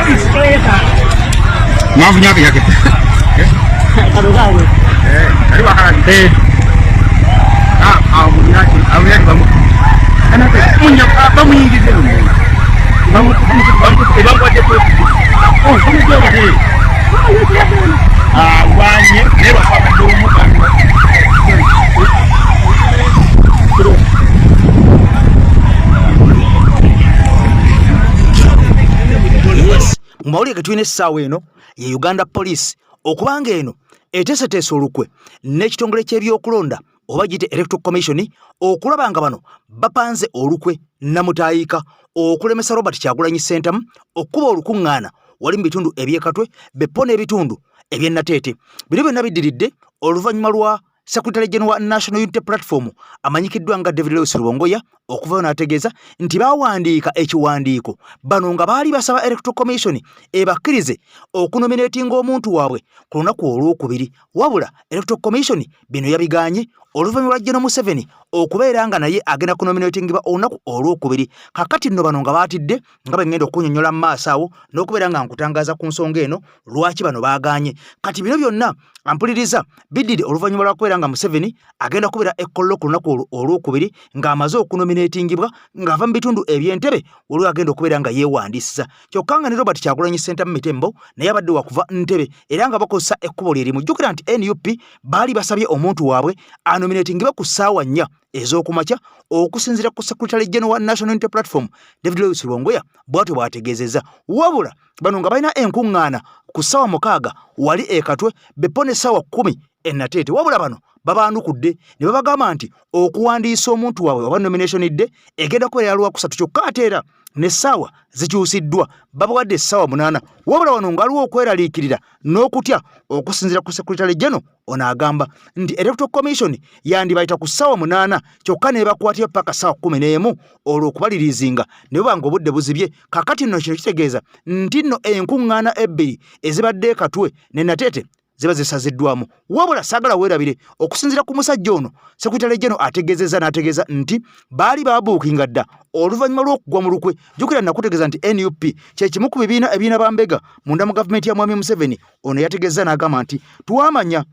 Maaf. Yes, mu mawulire ge tulina essaawa eno ye Uganda Police okubanga eno eteeseteese olukwe n'ekitongole ky'ebyokulonda oba giyite Electoral Commission okulaba nga bano bapanze olukwe namutaayiika okulemesa Robert Kyagulanyi Ssentamu okukuba olukuŋŋaana wali mu bitundu eby'e Katwe beppo n'ebitundu eby'e Nateete. Bino byonna biddiridde oluvannyuma lwa Secretary General wa National Unity Platform amanyikiddwa nga David Lewis Rubongoya okuvayo n'ategeeza nti baawandiika ekiwandiiko bano nga baali basaba Electoral Commission ebakkirize okunominatinga omuntu waabwe ku lunaku olwokubiri, wabula Electoral Commission bino yabigaanye oluvannyuma lwa General Museveni okubeera nga naye agenda kunominatingibwa olunaku olwokubiri. Kakati nno bano nga baatidde nga bwe ngenda okunyonyola mu maaso awo n'okubeera nga nkutangaaza ku nsonga eno lwaki bano baagaanye. Kati bino byonna ampuliriza biddire oluvannyuma lwa kubeera nga Museveni agenda kubeera e Kololo ku lunaku olwo olwokubiri ng'amaze okunominatingibwa ng'ava mu bitundu eby'Entebe waliwo agenda okubeera nga yeewandiisiza, kyokka nga ne Robert Kyagulanyi Ssentamu Mitembo naye abadde wakuva Ntebe era nga bakozesa ekkubo lye limu. Jjukira nti NUP baali basabye omuntu waabwe anominatingibwe ku ssaawa 4 ez'okumakya okusinziira ku Secretary General wa National Unity Platform David Lewis Rubongoya bw'atyo bw'ategeezezza. Wabula bano nga balina enkuŋŋaana ku ssaawa 6 wali e Katwe beppo ne ssaawa 10 e Nateete, wabula bano babaanukudde ne babagamba nti okuwandiisa omuntu waabwe oba nomination day egenda kubeera ya Lwakusatu, kyokka ate era n'essaawa zikyusiddwa babawadde essaawa 8. Wabula wano ng'aliwo okweraliikirira n'okutya okusinziira ku Secretary General ono agamba nti Electoral Commission yandibayita ku ssaawa 8 kyokka n'ebakwatira paka ssaawa 11 olwo okubalirizinga ne buba nga obudde buzibye. Kakati nno kino kitegeeza nti nno enkuŋŋaana ebbiri ezibadde e Katwe ne Nateete ziba zisaziddwamu. Wabula saagala weerabire okusinziira ku musajja ono Secretary General ategeezezza n'ategeeza nti baali babuukinga dda oluvannyuma lw'okugwa mu lukwe. Jjukira nakutegeeza nti NUP kye kimu ku bibiina ebirina bambega munda mu gavumenti ya Mwami Museveni. Ono yategeezza n'agamba nti twamanya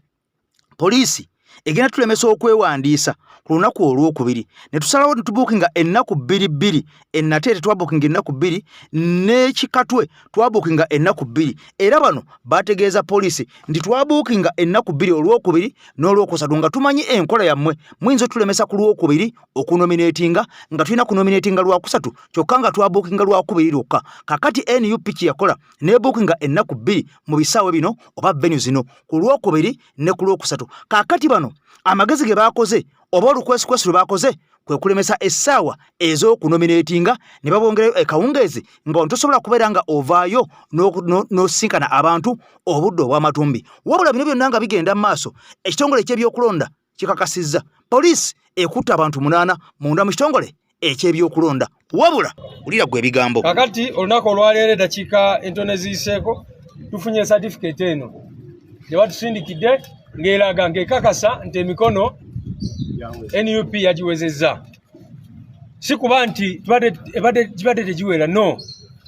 poliisi egenda tulemesa okwewandiisa ku lunaku olwokubiri ne tusalawo ne tubuukinga ennaku bbiri bbiri. E Nateete twabuukinga ennaku 2 n'ekikatwe twabuukinga ennaku 2, era bano bategeeza poliisi nti twabuukinga ennaku 2 olwokubiri n'olwokusatu nga tumanyi enkola yammwe muyinza otulemesa ku lwokubiri okunominatinga nga tulina kunominatinga lwakusatu kyokka nga twabuukinga lwakubiri lwokka. Kakati NUP kye yakola n'ebuukinga ennaku 2 mu bisaawe bino oba venue zino ku lwokubiri ne ku lwokusatu. Kaakati bano amagezi ge baakoze oba olukwesikwesi lwe baakoze kwe kulemesa essaawa ez'okunominatinga ne babongerayo ekawungeezi nga wano tosobola kubeera nga ovaayo n'osinkana abantu obudde obw'amatumbi. Wabula bino byonna nga bigenda mu maaso, ekitongole eky'ebyokulonda kikakasizza poliisi ekutte abantu 8 munda mu kitongole eky'ebyokulonda. Wabula wulira gwe ebigambo. Kakati olunaku olwaleero eddakiika entono eziyiseeko tufunye satifiketi eno gye batusindikidde ng'eraga ng'ekakasa nti emikono NUP yagiwezezza. Si kuba nti kibadde tegiwera, no,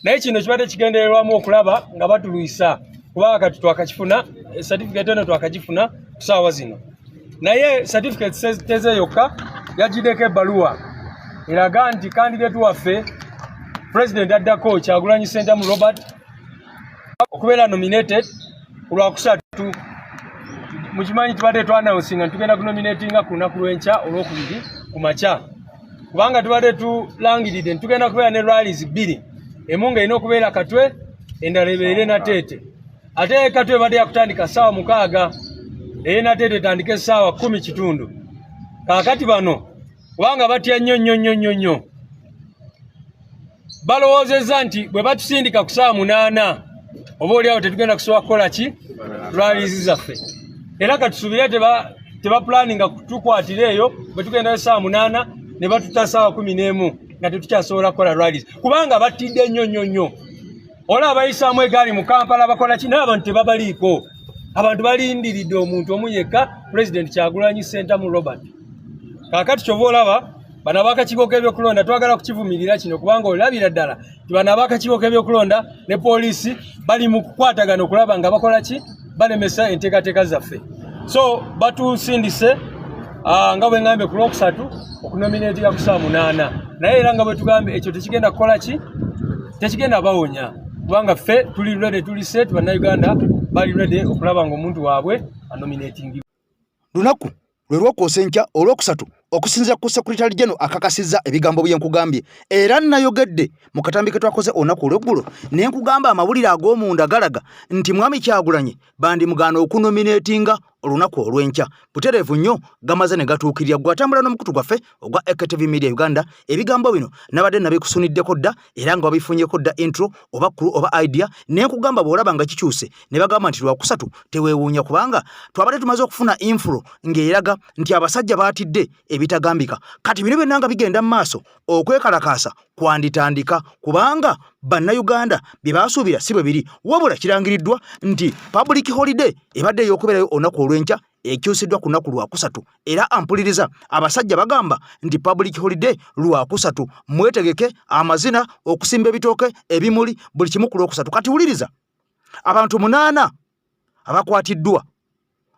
naye kino kibadde kigendererwamu okulaba nga batulwisa, kubanga kati twakakifuna satifiketi eno twakagifuna ku ssaawa zino. Naye satifiketi teze yokka, yagiddeko ebbaluwa eraga nti kandidate waffe president addako Kyagulanyi Ssentamu Robert okubeera nominated ku Lwakusatu. Mukimanyi tubadde twanawusinga tugenda kunominatinga ku lunaku lw'enkya olwokubiri ku makya, kubanga tubadde tulangiridde nti tugenda kubeera ne rallies 2, emu ng'erina okubeera Katwe, endala ebeere Nateete. Ate Katwe ebadde yakutandika ssaawa 6, eye Nateete etandike essaawa 10 kitundu. Kaakati bano kubanga batya nnyo nnyo nnyo nnyo nnyo, balowoozezza nti bwe batusindika ku ssaawa 8 oba oliawo tetugenda kusobola kukola ki rallies zaffe. Era katusuubire tebapulaninga kutukwatira eyo bwe tugendayo ssaawa 8 ne batuta ssaawa 11 nga tetukyasobola kukola rallies, kubanga batidde nnyo nnyo nnyo. Olaba abayisaamu egaali mu Kampala bakola ki, naye abantu tebabaliiko. Abantu balindiridde omuntu omu yekka, President Kyagulanyi Ssentamu Robert. Kaakati kyova olaba Bano ab'akakiiko k'ebyokulonda twagala kukivumirira kino, kubanga olabira ddala nti bano ab'akakiiko k'ebyokulonda ne poliisi bali mu kukwatagana okulaba nga bakola ki, balemesa enteekateeka zaffe. So batusindise nga bwe ngambye ku Lwokusatu okunominatinga ku ssaawa 8, naye era nga bwe tugambye ekyo tekigenda kukola ki, tekigenda bawonya, kubanga ffe tuli ready, tuli set, Bannayuganda bali ready okulaba nga omuntu waabwe anominatingibwa. Lunaku lwe lwokwosa enkya Olwokusatu, okusinziira ku Secretary General akakasizza ebigambo bye nkugambye era nayogedde mu katambi ke twakoze olunaku olweggulo, ne nkugamba amawulire ag'omunda galaga nti Mwami Kyagulanyi bandimugaana okunominatinga olunaku olw'enkya. Butereevu nnyo gamaze ne gatuukirira. Gwe atambula n'omukutu gwaffe ogwa AKTV Media Uganda, ebigambo bino nabadde nabikusuniddeko dda era nga wabifunyeko dda intro oba clue oba idea, ne nkugamba bw'olaba nga kikyuse ne bagamba nti Lwakusatu, teweewuunya, kubanga twabadde tumaze okufuna info ng'eraga nti abasajja baatidde ebitagambika. Kati bino byonna nga bigenda mu maaso, okwekalakaasa kwanditandika, kubanga Bannayuganda bye basuubira si bwe biri. Wabula kirangiriddwa nti public holiday ebadde ey'okubeerayo olunaku olw'enkya ekyusiddwa ku lunaku Lwakusatu. Era ampuliriza, abasajja bagamba nti public holiday Lwakusatu, mwetegeke amazina, okusimba ebitooke, ebimuli, buli kimu ku Lwokusatu. Kati wuliriza, abantu 8 abakwatiddwa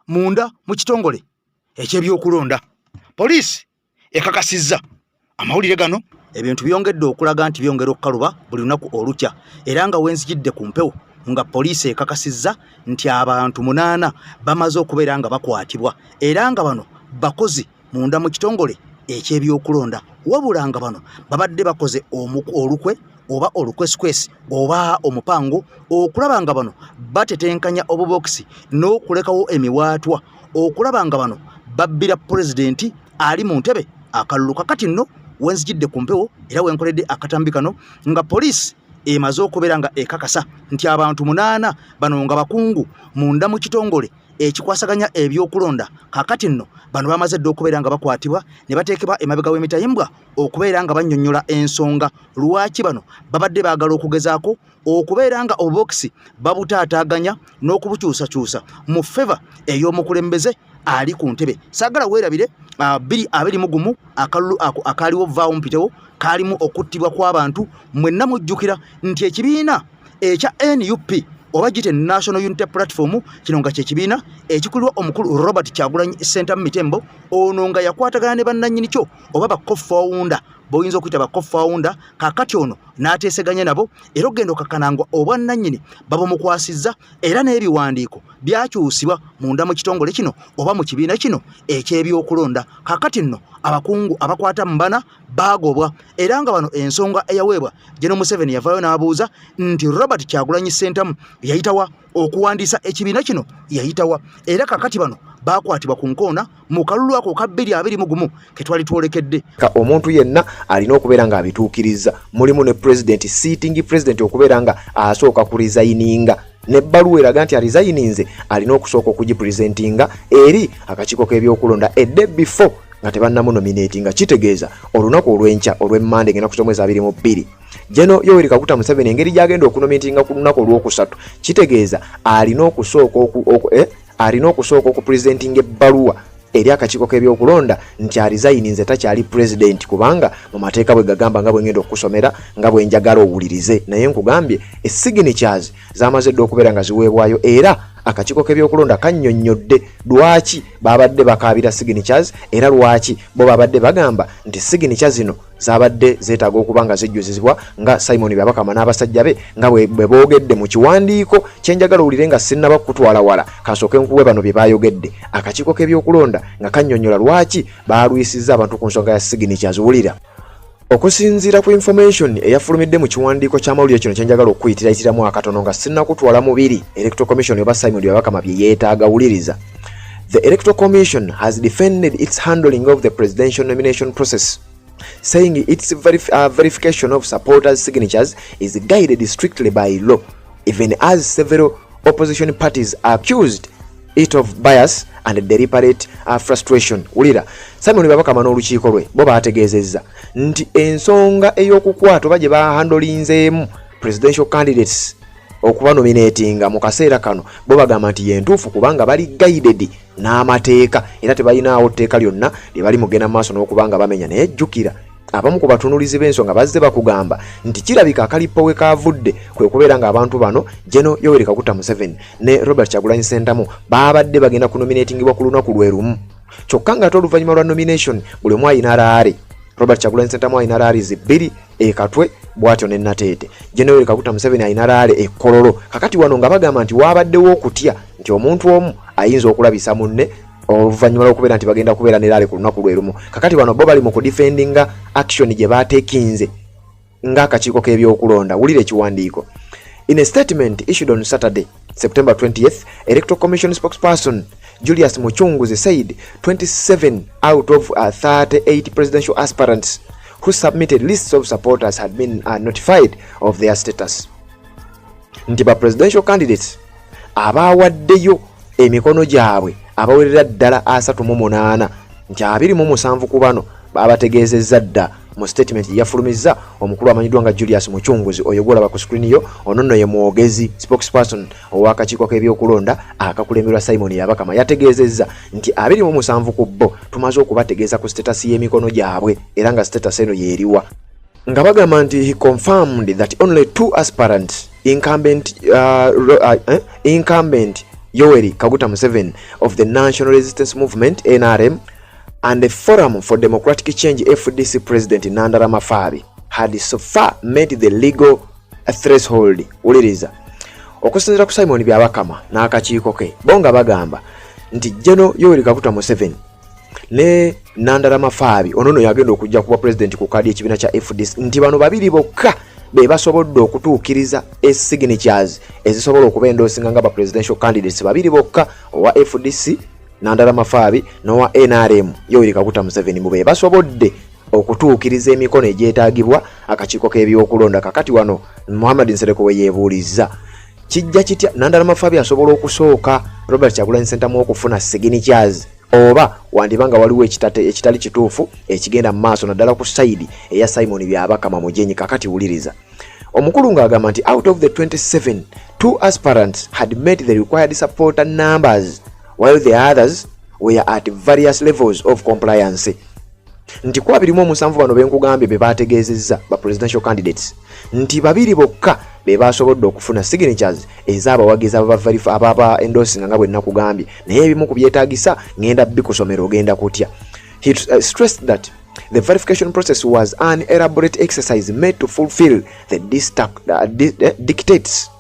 munda mu kitongole ekyebyokulonda, poliisi ekakasizza amawulire gano. Ebintu byongedde okulaga nti byongera okukaluba buli lunaku olukya, era nga wenzijidde ku mpewo nga poliisi ekakasizza nti abantu 8 bamaze okubeera nga bakwatibwa, era nga bano bakozi munda mu kitongole ekyebyokulonda, wabula nga bano babadde bakoze olukwe oba olukwesikwesi oba omupango okulaba nga bano batetenkanya obubokisi n'okulekawo emiwaatwa okulaba nga bano babbira pulezidenti ali mu ntebe akalulu. Kakati nno wenzijidde ku mpewo era wenkoledde akatambi kano nga poliisi emaze okubeera nga ekakasa nti abantu 8 bano nga bakungu munda mu kitongole ekikwasaganya ebyokulonda, kakati nno bano bamaze dda okubeera nga bakwatibwa ne bateekebwa emabega w'emitayimbwa okubeera nga bannyonnyola ensonga lwaki bano babadde baagala okugezaako okubeera nga obubokisi babutaataaganya n'okubukyusakyusa mu favour ey'omukulembeze ali ku ntebe. Saagala weerabire 2021, akalulu ako akaaliwo vaawo mpitewo kaalimu okuttibwa kw'abantu. Mwenna mujjukira nti ekibiina ekya NUP oba gite National Unity Platform, kino nga kyekibiina ekikulirwa omukulu Robert Kyagulanyi Ssentamu Mitembo, ono nga yakwatagana ne bannannyini kyo oba ba co-founder, boyinza okuyita ba co-founder, kakati ono n'ateeseganya nabo era okugenda okakkanangwa obwannannyini babumukwasizza, era n'ebiwandiiko byakyusibwa munda mu kitongole kino oba mu kibiina kino ekyebyokulonda. Kakati nno abakungu abakwata mu bana baagobwa, era nga bano ensonga eyaweebwa General Museveni yavaayo n'abuuza nti Robert Kyagulanyi Ssentamu yayitawa okuwandiisa ekibiina kino, yayitawa? Era kakati bano bakwatibwa ku nkoona mu kalulu ako ka 2021 ke twali twolekedde. Omuntu yenna alina okubeera ng'abituukiriza, mulimu ne president, sitting president, okubeera nga asooka ku resigninga nebbaluwa eraga nti aresigninze, alina okusooka okugipresentinga eri akakiiko k'ebyokulonda a day before nga tebannamunominatinga. Kitegeeza olunaku olw'enkya olw'emmande ng'ennaku z'omwezi 22, General Yoweri Kaguta Museveni engeri gy'agenda okunominatinga ku lunaku Olwokusatu, kitegeeza alina okusooka okupresentinga ebbaluwa eri akakiiko k'ebyokulonda nti aresigninze, takyali president, kubanga mu mateeka bwe gagamba, nga bwe ngenda okukusomera, nga bwe njagala owulirize. Naye nkugambye esignatures zamaze dda okubeera nga ziweebwayo, era akakiiko k'ebyokulonda kannyonnyodde lwaki babadde bakaabira signatures, era lwaki bo babadde bagamba nti signature zino zabadde zeetaaga okuba nga zijjuzizibwa, nga Simon Byabakama n'abasajja be nga bwe boogedde mu kiwandiiko. Kyenjagala owulire nga sinnaba kutwala wala, kansooke nkuwe bano bye baayogedde, akakiiko k'ebyokulonda nga kannyonnyola lwaki baalwisizza abantu ku nsonga ya signatures. Wulira: okusinziira ku information eyafulumidde mu kiwandiiko ky'amawulire kino kyenjagala okukuyitirayitiramu akatono nga sinnakutwala mubiri Electoral Commission oba Simon Byabakama bye yeetaaga, wuliriza: The Electoral Commission has defended its handling of the presidential nomination process, saying its verification of supporters' signatures is guided strictly by law, even as several opposition parties accused it of bias and deliberate frustration. Wulira, Simon Byabakama n'olukiiko lwe bo baategeezezza nti ensonga ey'okukwata oba gye bahandolinzeemu presidential candidates Okubanominatinga mu kaseera kano bo bagamba nti yentuufu kubanga bali guided n'amateeka era tebalinaawo tteeka lyonna lye bali mugenda maaso n'okuba nga bamenya. Naye jjukira, abamu ku batunuulizi b'ensonga bazze bakugamba nti kirabika akalippo we kaavudde kwe kubeera ng'abantu bano, General Yoweri Kaguta Museveni ne Robert Kyagulanyi Ssentamu, baabadde bagenda kunominatingibwa ku lunaku lwe lumu, kyokka ng'ate oluvannyuma lwa nomination buli omu ayina rally. Robert Kyagulanyi Ssentamu ayina rallies bbiri, ekatwe bw'atyo ne Nateete. General Yoweri Kaguta Museveni ayina rally ekkololo. Kakati wano nga bagamba nti waabaddewo okutya nti omuntu omu ayinza okulabisa munne oluvannyuma lw'okubeera nti bagenda kubeera ne rally ku lunaku lwe lumu. Kakati bano bo bali mu kudefendinga action gye baatekinze ng'akakiiko k'ebyokulonda. Wulira ekiwandiiko. In a statement issued on Saturday, September 20th, Electoral Commission spokesperson Julius Muchunguzi said 27 out of 38 presidential aspirants who submitted lists of supporters had been notified of their status, nti ba presidential candidates abaawaddeyo emikono gyabwe abawerera ddala 38, nti 27 ku bano babategeezezza dda. Mu statement yafulumizza omukulu amanyiddwa nga Julius Muchunguzi, oyo gwolaba ku screen yo, ono nno ye mwogezi, spokesperson ow'akakiiko k'ebyokulonda akakulemberwa Simon Yabakama, yategeezezza nti 27 ku bo tumaze okubategeeza ku status y'emikono gyabwe era nga status eno yeeriwa, nga bagamba nti he confirmed that only two aspirants, incumbent Yoweri Kaguta Museveni of the National Resistance Movement, NRM, and the Forum for Democratic Change, FDC, President Nandala Mafabi, had so far met the legal threshold. Wuliriza, okusinziira ku Simon Byabakama n'akakiiko ke, bo nga bagamba nti General Yoweri Kaguta Museveni ne Nandala Mafaabi, ono nno yagenda okujja kuba pulezidenti ku kaadi ekibiina kya FDC, nti bano babiri bokka be basobodde okutuukiriza esignatures ezisobola okuba endorsinga nga ba presidential candidates, babiri bokka, owa FDC Nandala Mafaabi n'owa NRM Yoweri Kaguta Museveni, mu be basobodde okutuukiriza emikono egyetaagibwa akakiiko k'ebyokulonda. Kakati wano Muhammad Nsereko we yeebuulizza, kijja kitya Nandala Mafaabi asobola okusooka Robert Kyagulanyi Ssentamu okufuna signatures, oba wandiba nga waliwo ekitali kituufu ekigenda mu maaso, naddala ku side eya Simon Byabakama Mujenyi? Kakati wuliriza omukulu ng'agamba nti out of the 27, two aspirants had met the required supporter numbers while the others were at various levels of compliance, nti ku 27 bano benkugambye be bategeezezza ba presidential candidates, nti babiri bokka be basobodde okufuna signatures ez'abawagizi ababa endorsinga nga bwe nakugambye, naye ebimu ku byetaagisa ngenda bikusomera, ogenda kutya. He stressed that the verification process was an elaborate exercise made to fulfill the dictates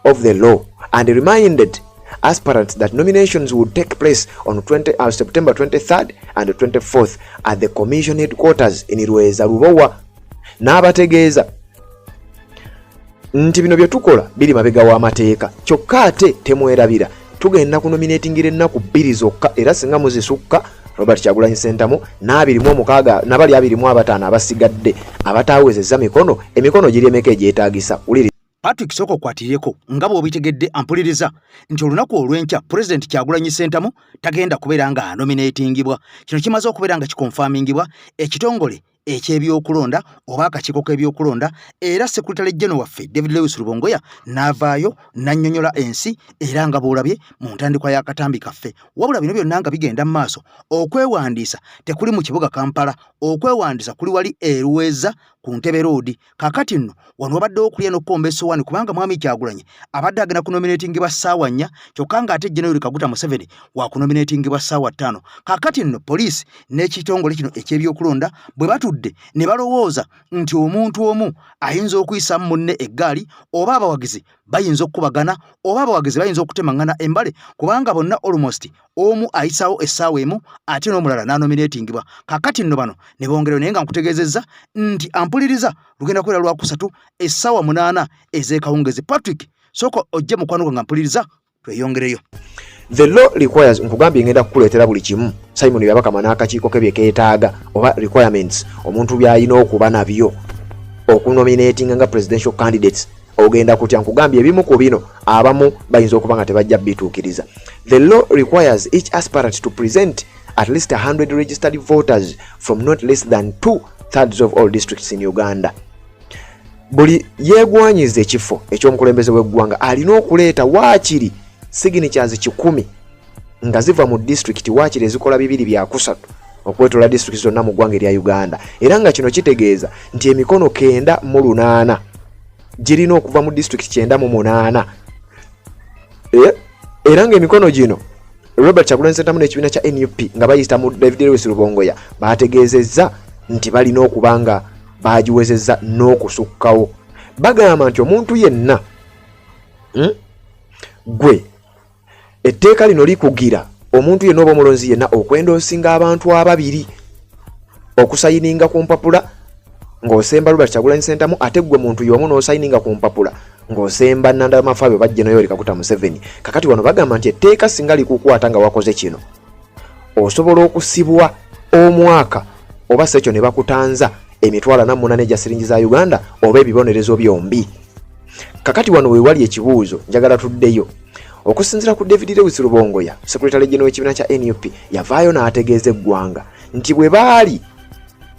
of the law and reminded aspirants that nominations would take place on September 23rd and 24th at the commission headquarters in Lweza Lubowa. N'abategeeza nti bino bye tukola biri mabega w'amateeka, kyokka ate temwerabira tugenda kunominatingira ennaku 2 zokka, era singa muzisukka, Robert Kyagulanyi Ssentamu n'26 nabali 25 abasigadde abataawezezza mikono, emikono giri emeka egyetaagisa? Wuliri. Patrick, sooka okwatireko nga bw'obitegedde, ampuliriza, nti olunaku olw'enkya Pulezidenti Kyagulanyi Ssentamu tagenda kubeera nga anominatingibwa. Kino kimaze okubeera nga kikonfamingibwa ekitongole ekyebyokulonda oba akakiiko k'ebyokulonda, era Secretary General waffe David Lewis Rubongoya n'avaayo n'annyonnyola ensi, era nga bw'olabye mu ntandikwa y'akatambi kaffe. Wabula bino byonna nga bigenda mu maaso, okwewandiisa tekuli mu kibuga Kampala, okwewandiisa kuli wali eruweza ku Ntebe Road. Kaakati nno wano wabaddewo okulya n'okukomba essowaani, kubanga Mwami Kyagulanyi abadde agenda kunominatingibwa ssaawa 4, kyokka ng'ate General Kaguta Museveni wakunominatingibwa ssaawa 5. Kaakati nno poliisi n'ekitongole kino ekyebyokulonda bwe batudde ne balowooza nti omuntu omu ayinza okuyisamu munne eggaali, oba abawagizi bayinza okukubagana, oba abawagizi bayinza okutemaŋŋana embale, kubanga bonna almost omu ayisaawo essaawa emu ate n'omulala n'anominatingibwa. Kaakati nno bano ne bongerayo, naye nga nkutegeezezza nti, ampuliriza, lugenda kubeera lwakusatu essaawa 8 ez'ekawungezi. Patrick, sooka ojje mukwano gwe nga mpuliriza, tweyongereyo. The law requires, nkugambye ngenda kukuleetera buli kimu Simon Byabakama n'akakiiko ke bye keetaaga oba requirements omuntu by'alina okuba nabyo okunominatinga nga presidential candidates. Ogenda kutya, nkugambye ebimu ku bino abamu bayinza okuba nga tebajja bituukiriza. The law requires each aspirant to present at least 100 registered voters from not less than two thirds of all districts in Uganda. Buli yeegwanyiza ekifo eky'omukulembeze w'eggwanga alina okuleeta waakiri signatures 100 nga ziva mu disitulikiti waakiri ezikola 2 3 okwetoola disitulikiti zonna mu ggwanga erya Uganda. Era nga kino kitegeeza nti emikono 98 girina okuva mu disitulikiti 98. Era ng'emikono gino Robert Kyagulanyi Ssentamu n'ekibiina kya NUP nga bayita mu David Lewis Rubongoya baategeezezza nti balina okuba nga baagiwezezza n'okusukkawo. Bagamba nti omuntu yenna, Gwe etteeka lino likugira omuntu yenna oba omulonzi yenna okwendoosinga abantu ababiri okusayininga ku mpapula ng'osemba Robert Kyagulanyi Ssentamu, ate ggwe muntu y'omu n'osayininga ku mpapula ng'osemba Nandala Mafabi oba General Yoweri Kaguta Museveni. Kakati wano bagamba nti etteeka singa likukwata nga wakoze kino, osobola okusibwa omwaka oba sekyo ne bakutanza 48,000 egya siringi za Uganda oba ebibonerezo byombi. Kakati wano we wali ekibuuzo, njagala tuddeyo. Okusinziira ku David Lewis Rubongoya, secretary general w'ekibiina kya NUP, yavaayo n'ategeeza eggwanga nti bwe baali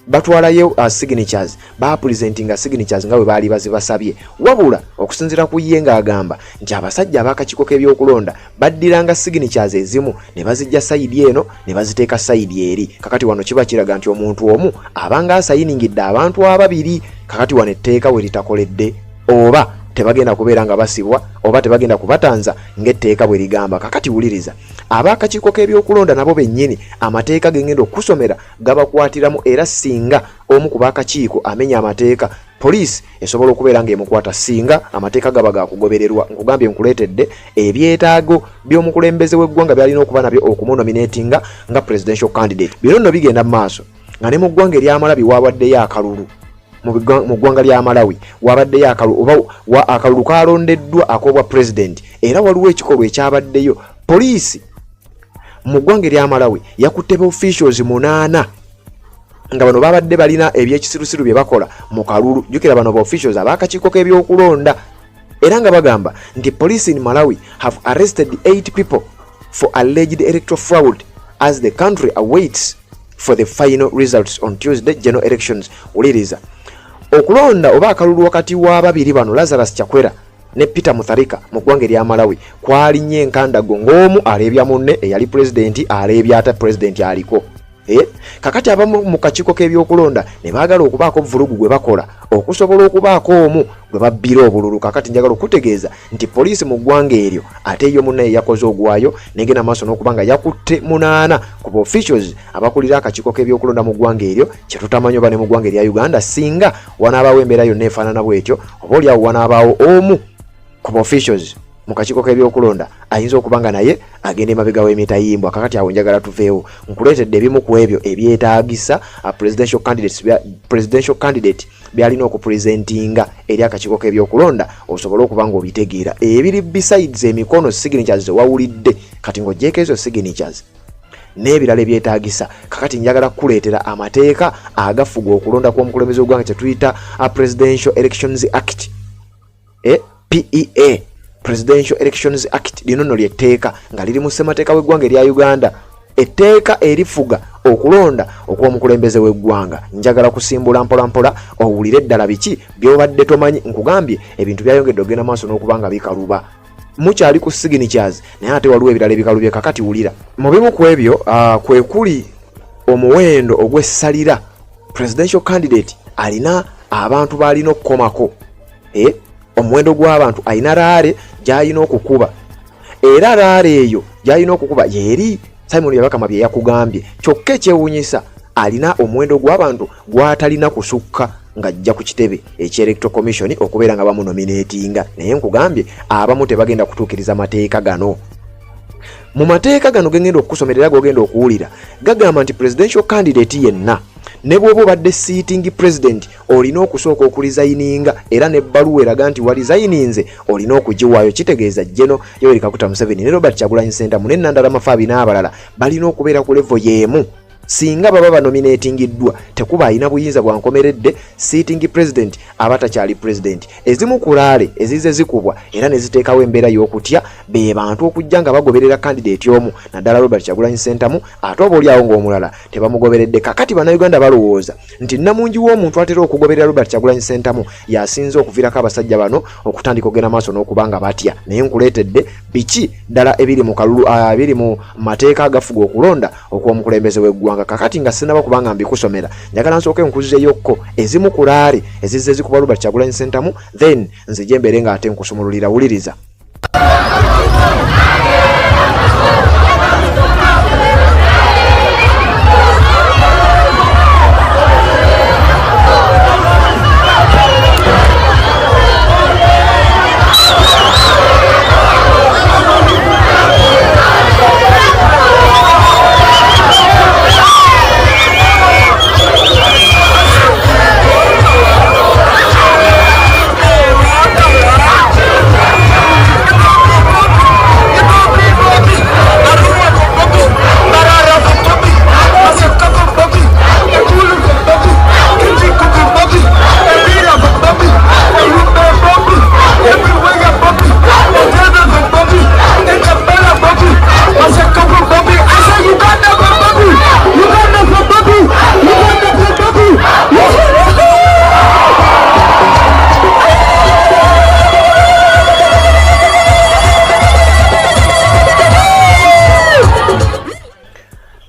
batwalayo signatures, bapresentinga signatures nga bwe baali bazibasabye. Wabula okusinziira ku ye ng'agamba nti abasajja ab'akakiiko k'ebyokulonda baddiranga signatures ezimu ne bazijja side eno ne baziteeka side eri. Kakati wano kiba kiraga nti omuntu omu abanga asayiningidde abantu ababiri. Kakati wano etteeka we litakoledde, oba tebagenda kubeera nga basibwa oba tebagenda kubatanza ng'etteeka bwe ligamba. Kakati wuliriza, ab'akakiiko k'ebyokulonda nabo bennyini amateeka gengenda okusomera gabakwatiramu, era singa omu ku b'akakiiko amenya amateeka, poliisi esobola okubeera ng'emukwata singa amateeka gaba gakugobererwa. Nkugambye nkuleetedde ebyetaago by'omukulembeze w'eggwanga byalina okuba nabyo okumunominatinga nga presidential candidate. Bino nno bigenda mu maaso nga ne mu ggwanga erya Malawi wabaddeyo akalulu. Mu ggwanga lya Malawi wabaddeyo akalulu oba akalulu kalondeddwa ak'obwa president, era waliwo ekikolwa ekyabaddeyo. Poliisi mu ggwanga erya Malawi yakutte ba officials 8 nga bano babadde balina ebyekisirusiru bye bakola mu kalulu. Jjukira bano ba officials ab'akakiiko k'ebyokulonda, era nga bagamba nti police in Malawi have arrested 8 people for alleged electoral fraud as the country awaits for the final results on Tuesday general elections. Wuliriza, okulonda oba akalulu wakati w'ababiri bano, Lazarus Chakwera ne Peter Mutharika, mu ggwanga erya Malawi kwalinye enkandago ng'omu aleebya munne eyali pulezidenti, aleebya ate pulezidenti aliko. Kakati abamu mu kakiiko k'ebyokulonda ne baagala okubaako vulugu gwe bakola okusobola okubaako omu gwe babbira obululu. Kakati njagala okutegeeza nti poliisi mu ggwanga eryo ate yo munnaye yakoze ogwayo negenda maaso n'okuba nga yakutte 8 ku ba officials abakulira akakiiko k'ebyokulonda mu ggwanga eryo. Kyetutamanyi oba ne mu ggwanga erya Uganda singa wanaabaawo embeera yonna efaanana bwetyo, oba oliawo wanaabaawo omu ku ba officials mu kakiiko k'ebyokulonda ayinza okuba nga naye agenda emabega w'emitayimbwa. Kakati awo njagala tuveewo, nkuleetedde ebimu ku ebyo ebyetaagisa presidential candidate byalina okupresentinga eri akakiiko k'ebyokulonda osobole okuba ng'obitegeera, ebiri besides emikono, signatures zewawulidde. Kati ng'ogyeko ezo signatures n'ebirala ebyetaagisa, kakati njagala kukuleetera amateeka agafuga okulonda kw'omukulembeze w'eggwanga, kye tuyita Presidential Elections Act, PEA, Presidential Elections Act. Lino nno lyetteeka nga liri mu ssemateeka w'eggwanga erya Uganda, etteeka erifuga okulonda okw'omukulembeze w'eggwanga. Njagala kusimbula mpolampola owulire eddala biki by'obadde tomanyi. Nkugambye ebintu byayongedde okugenda maaso n'okuba nga bikaluba. Mukyali ku signatures, naye ate waliwo ebirala ebikalubye. Kakati wulira, mu bimu ku ebyo kwe kuli omuwendo ogw'essalira presidential candidate alina abantu b'alina okukomako, omuwendo gw'abantu alina rally gy'alina okukuba, era rally eyo gy'alina okukuba yeeri Simon Byabakama bye yakugambye. Kyokka ekyewuunyisa, alina omuwendo gw'abantu gw'atalina kusukka ng'ajja ku kitebe eky'Electoral Commission okubeera nga bamunominatinga. Naye nkugambye abamu tebagenda kutuukiriza mateeka gano. Mu mateeka gano gengenda okukusomera era gogenda okuwulira, gagamba nti presidential candidate yenna, ne bw'oba obadde sitting president, olina okusooka okuresigninga, era n'ebbaluwa eraga nti waresigninze olina okugiwaayo. Kitegeeza General Yoweri Kaguta Museveni ne Robert Kyagulanyi Ssentamu ne Nandala Mafabi n'abalala balina okubeera ku level y'emu. Singa baba banominatingiddwa tekuba alina buyinza bwa nkomeredde, sitting president aba takyali president. Ezimu ku laale ezizze zikubwa era ne ziteekawo embeera y'okutya be bantu okujja nga bagoberera candidate omu naddala Robert Kyagulanyi Ssentamu ate oba oliawo ng'omulala tebamugoberedde. Kakati Bannayuganda balowooza nti nnamungi w'omuntu atera okugoberera Robert Kyagulanyi Ssentamu y'asinze okuviirako abasajja bano okutandika okugenda maaso n'okuba nga batya. Naye nkuleetedde biki ddala ebiri mu kalulu ebiri mu mateeka agafuga okulonda okw'omukulembeze w'eggwanga. Kakati nga sinaba kubanga mbikusomera, njagala nsooke nkuzzeyokko ezimu ku laali ezizze zikuba Robert Kyagulanyi Ssentamu, then nzije mbeere ng'ate nkusumululira. Wuliriza.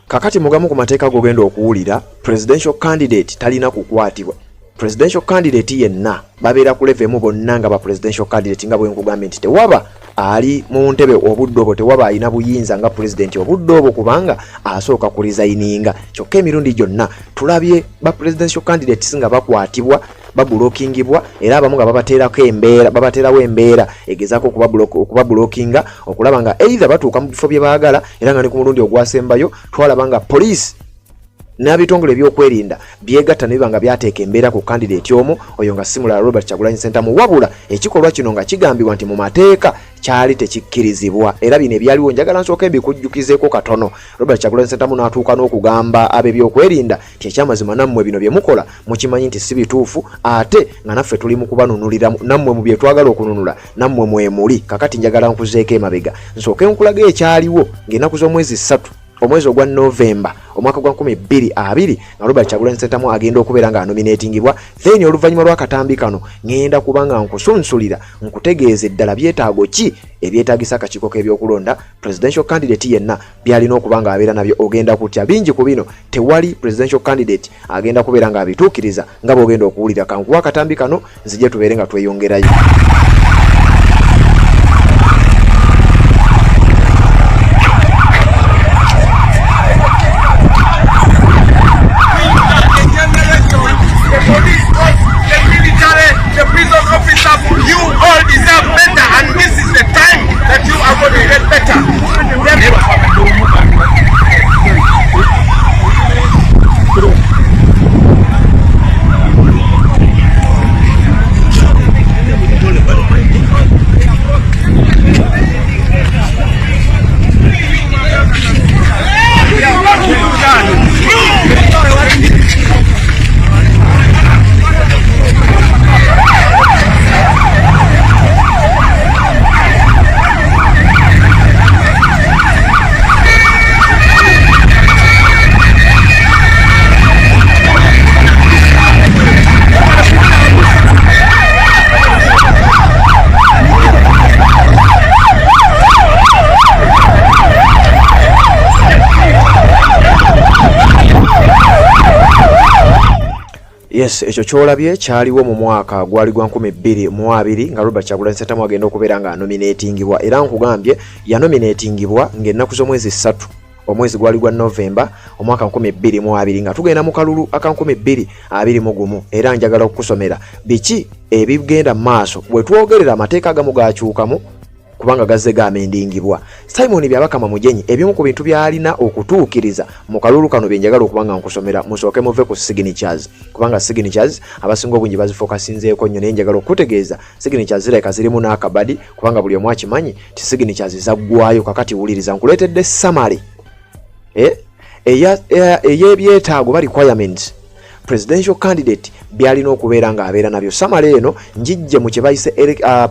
Kakati mugamu ku mateeka gogenda okuwulira, presidential candidate talina kukwatibwa. Presidential candidate yenna babeera ku level emu bonna nga ba presidential candidate, nga bwe nkugambye nti tewaba ali mu ntebe obudde obwo, tewaba alina buyinza nga pulezidenti obudde obwo, kubanga asooka ku resigninga. Kyokka emirundi gyonna tulabye ba presidential candidates nga bakwatibwa, babulokingibwa, era abamu nga babateerako embeera, babateerawo embeera egezaako okubabulokinga okulaba nga either batuuka mu bifo bye baagala. Era nga ne ku mulundi ogwasembayo twalaba nga poliisi n'abitongole ebyokwerinda byegatta ne biba nga byateeka embeera ku kandideeti omu, oyo nga si mulala Robert Kyagulanyi Ssentamu, wabula ekikolwa kino nga kigambibwa nti mu mateeka kyali tekikkirizibwa. Era bino ebyaliwo njagala nsooke mbikujjukizeeko katono. Robert Kyagulanyi Ssentamu n'atuuka n'okugamba ab'ebyokwerinda nti ekyamazima nammwe bino bye mukola mukimanyi nti si bituufu, ate nga naffe tuli mu kubanunulira, nammwe mu bye twagala okununula nammwe mwemuli. Kakati njagala nkuzeeko emabega nsooke nkulaga ekyaliwo ng'ennaku z'omwezi 3 omwezi ogwa Novemba omwaka gwa 2020 nga Robert Kyagulanyi Ssentamu agenda okubeera nga anominatingibwa. Then oluvannyuma lw'akatambi kano ŋŋenda kuba nga nkusunsulira nkutegeeza eddala byetaago ki ebyetaagisa akakiiko k'ebyokulonda presidential candidate yenna byalina okuba nga abeera nabyo. Ogenda kutya bingi ku bino, tewali presidential candidate agenda kubeera nga abituukiriza nga bw'ogenda okuwulira. Kankuwa akatambi kano nzije tubeere nga tweyongerayo. Yes, ekyo kyolabye kyaliwo mu mwaka gwali gwa 2020 nga Robert Kyagulanyi Ssentamu agenda okubeera nga anominatingibwa. Era nkugambye yanominatingibwa ng'ennaku z'omwezi 3 omwezi gwali gwa Novemba omwaka 2020 nga tugenda mu kalulu aka 2021. Era njagala okukusomera biki ebigenda mu maaso bwe twogerera. Amateeka agamu gakyukamu kubanga gazze gamendingibwa. Simon Byabakama Mugenyi ebimu ku bintu by'alina okutuukiriza mu kalulu kano bye njagala okuba nga nkusomera. Musooke muve ku signatures, kubanga signatures abasinga obungi bazifokasinzeeko nnyo, naye njagala okukutegeeza signatures zirabika zirimu n'akabadi, kubanga buli omu akimanyi nti signatures zaggwayo. Kakati wuliriza, nkuleetedde summary. Ey'ebyetaago ba requirements presidential candidate byalina okubeera ng'abeera nabyo. Summary eno njijje mu kye bayise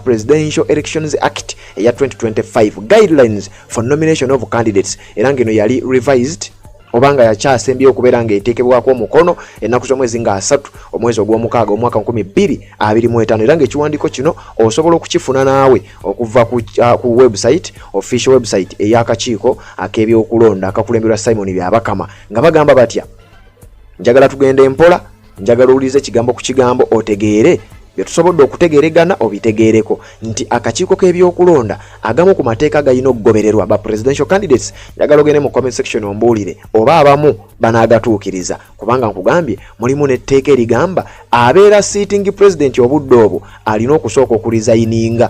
Presidential Elections Act eya 2025, guidelines for nomination of candidates, era ng'eno yali revised oba nga yakyasembye okubeera ng'eteekebwako omukono ennaku z'omwezi nga 3 omwezi ogw'omukaaga omwaka 2025. Era ng'ekiwandiiko kino osobola okukifuna naawe okuva ku website, official website ey'akakiiko ak'ebyokulonda akakulemberwa Simon Byabakama. Nga bagamba batya? Njagala tugende empola, njagala owulirize ekigambo ku kigambo, otegeere bye tusobodde okutegeeregana, obitegeereko nti akakiiko k'ebyokulonda agamu ku mateeka galina okugobererwa ba presidential candidates. Njagala ogende mu comment section ombuulire oba abamu banaagatuukiriza, kubanga nkugambye mulimu n'etteeka erigamba abeera sitting president obudde obwo alina okusooka okuresigninga.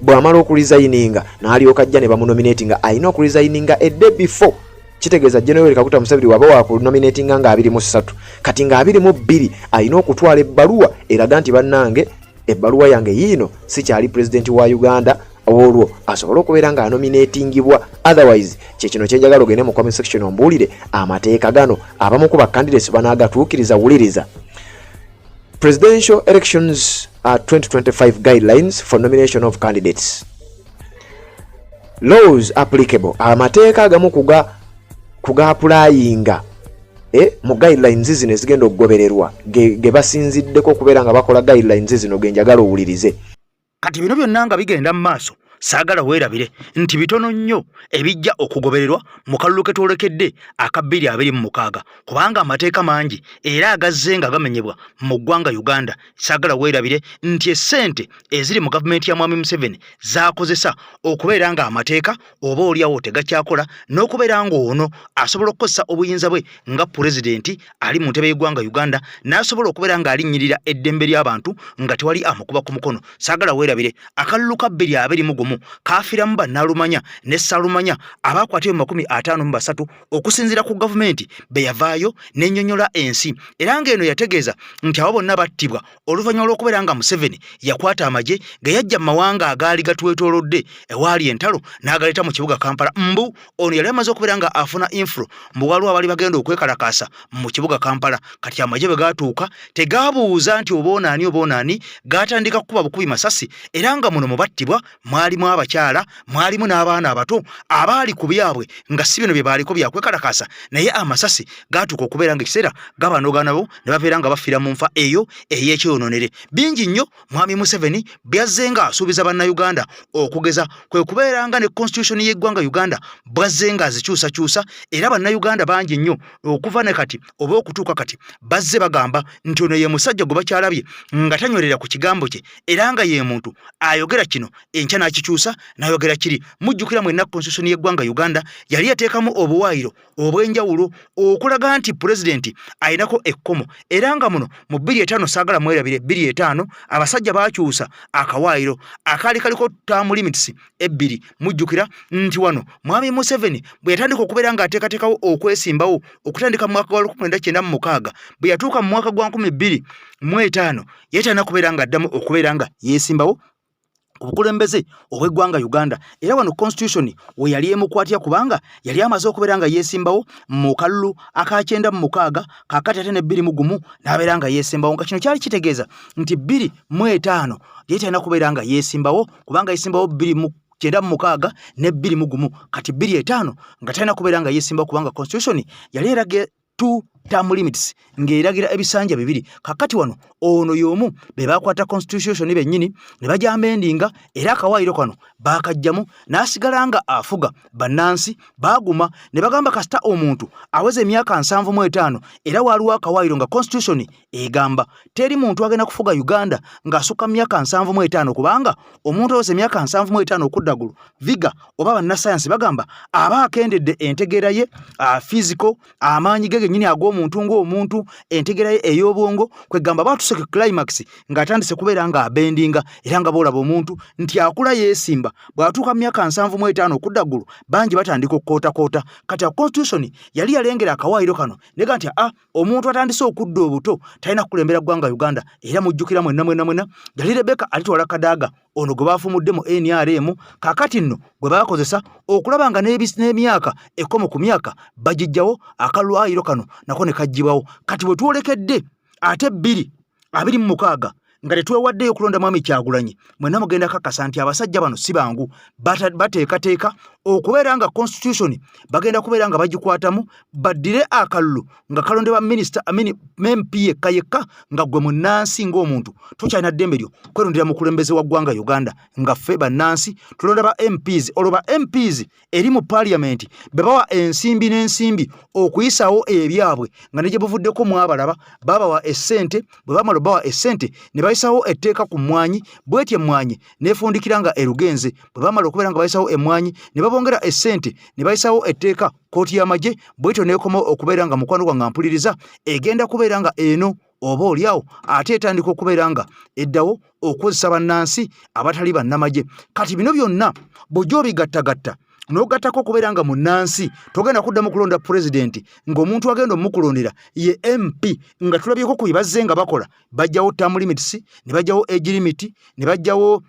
Bw'amala okuresigninga n'alyoka ajja ne bamunominatinga. Alina okuresigninga a day before. Kitegeeza General Yoweri Kaguta Museveni waba wakunominatinga nga 23, kati nga 22 alina okutwala ebbaluwa eraga nti, "Bannange, ebbaluwa yange yiino, sikyali pulezidenti wa Uganda," olwo asobole okubeera nga anominatingibwa. Otherwise, kyekino kyenjagala ogende mu comment section ombuulire, amateeka gano abamu ku bacandidates banaagatuukiriza? Wuliriza: Presidential Elections 2025 guidelines for nomination of candidates, laws applicable, amateeka agamu kuga applyinga mu guidelines zino ezigenda okugobererwa ge basinziddeko okubeera nga bakola guidelines zino, ge njagala owulirize. Kati bino byonna nga bigenda mu maaso, saagala weerabire nti bitono nnyo ebijja okugobererwa mu kalulu ke twolekedde aka 2026, kubanga amateeka mangi era agazze nga gamenyebwa mu ggwanga Uganda. Saagala weerabire nti essente eziri mu gavumenti ya Mwami Museveni zaakozesa okubeera nga amateeka oba oliawo tegakyakola, n'okubeera ng'ono asobola okukozesa obuyinza bwe nga pulezidenti ali mu ntebe y'eggwanga Uganda, n'asobola okubeera ng'alinnyirira eddembe ly'abantu nga tewali amukuba ku mukono. Saagala weerabire akalulu ka 2021 kaafiramu bannalumanya ne ssalumanya abaakwatibwa mu 53, okusinziira ku gavumenti be yavaayo n'ennyonnyola ensi. Era ng'eno yategeeza nti abo bonna battibwa oluvannyuma lw'okubeera nga Museveni yakwata amagye ge yajja mu mawanga agaali gatwetoolodde ewaali entalo n'agaleeta mu kibuga Kampala. Mbu ono yali amaze okubeera nga afuna info mbu waliwo abaali bagenda okwekalakaasa mu kibuga Kampala. Kati amagye bwe gaatuuka tegaabuuza nti oba onaani oba onaani, gaatandika kukuba bukubi masasi. Era nga muno mu battibwa mwalimu abakyala, mwalimu n'abaana abato abaali ku byabwe nga si bino bye baaliko byakwekalakaasa, naye amasasi gaatuuka okubeera nga ekiseera gabanoga nabo ne babeera nga bafiira mu nfa eyo ey'ekyeyononere. Bingi nnyo Mwami Museveni byazze nga asuubiza Bannayuganda, okugeza kwe kubeera nga ne constitution y'eggwanga Uganda bwazze nga azikyusakyusa. Era Bannayuganda bangi nnyo okuva ne kati oba okutuuka kati bazze bagamba nti ono ye musajja gwe bakyalabye nga tanywerera ku kigambo kye, era nga ye muntu ayogera kino enkya n'akikyusa n'ayogera kiri. Mujjukira mwenna constitution y'eggwanga Uganda yali yateekamu obuwaayiro obw'enjawulo okulaga nti pulezidenti ayinako ekkomo. Era nga muno mu 2005, saagala mwerabire, 2005 abasajja baakyusa akawaayiro akaali kaliko term limits ebbiri. Mujjukira nti wano Mwami Museveni bwe yatandika okubeera ng'ateekateekawo okwesimbawo okutandika mu mwaka gwa 1996, bwe yatuuka mu mwaka gwa 2005 yali talina kubeera ng'addamu okubeera nga yeesimbawo ku bukulembeze obw'eggwanga Uganda. Era wano constitution we yali emukwatira, kubanga yali amaze okubeera nga yeesimbawo mu kalulu aka 96, kaakati ate ne 2001 n'abeera nga yeesimbawo, nga kino kyali kitegeeza nti 2005 yali talina kubeera nga yeesimbawo, kubanga yeesimbawo 2096 ne 2001. Kati 2005 nga talina kubeera nga yeesimbawo, kubanga constitution yali eraga two term limits, ng'eragira ebisanja bibiri. Kakati wano ono y'omu be bakwata constitution bennyini ne bajamendinga, era akawaayiro kano baakajjamu n'asigala nga afuga. Bannansi baaguma ne bagamba kasita omuntu aweza emyaka 75. Era waaliwo akawaayiro nga constitution egamba teri muntu agenda kufuga Uganda ng'asukka myaka 75, kubanga omuntu aweza emyaka 75 okudda ggulu viga oba bannasayansi bagamba aba akendedde entegeera ye, physical, amaanyi ge gennyini ag'omubiri. ey'omuntu ng'omuntu, entegeera ye ey'obwongo, kwegamba baatuse ku climax ng'atandise kubeera ng'abendinga. Era nga bw'olaba omuntu nti akula yeesimba, bw'atuuka mu myaka 75 okudda ggulu, bangi batandika okukootakoota. Kati a constitution yali yalengera akawaayiro kano nega nti a omuntu atandise okudda obuto talina kukulembera ggwanga Uganda. Era mujjukira mwenna mwenna mwenna yali Rebecca Alitwala Kadaga, ono gwe baafumudde mu NRM, kaakati nno gwe baakozesa okulaba nga n'emyaka ekkomo ku myaka bagijjawo, akalwayiro kano nako ne kaggyibwawo. Kati bwe twolekedde ate 2026 nga tetwewaddeyo okulonda Mwami Kyagulanyi, mwenna mugenda kakasa nti abasajja bano si bangu. Bateekateeka okubeera nga constitution bagenda kubeera nga bagikwatamu, baddire akalulu nga kalondebwa minisita MP yekka yekka, nga ggwe munnansi ng'omuntu tokyalina ddembe lyo kwerondera mukulembeze wa ggwanga Uganda, nga ffe bannansi tulonda ba MPs. Olwo ba MPs eri mu parliament be bawa ensimbi n'ensimbi okuyisawo ebyabwe, nga ne gye buvuddeko mwabalaba babawa essente. Bwe bamala bawa essente ne bayisawo etteeka ku mmwanyi, bw'etyo emmwanyi n'efundikira nga erugenze. Bwe bamala okubeera nga bayisawo emmwanyi ne babongera essente ne bayisawo etteeka kkooti y'amagye, bw'etyo n'ekomawo okubeera nga mukwano gwange mpuliriza egenda kubeera nga eno oba oliawo ate etandika okubeera nga eddawo okukozesa bannansi abatali bannamagye. Kati bino byonna bw'ojja obigattagatta n'ogattako okubeera nga munnansi togenda kuddamu kulonda pulezidenti, ng'omuntu agenda omukulondera ye MP, nga tulabyeko ku bye bazze nga bakola, bajjawo term limits, ne bajjawo age limit, ne bajjawo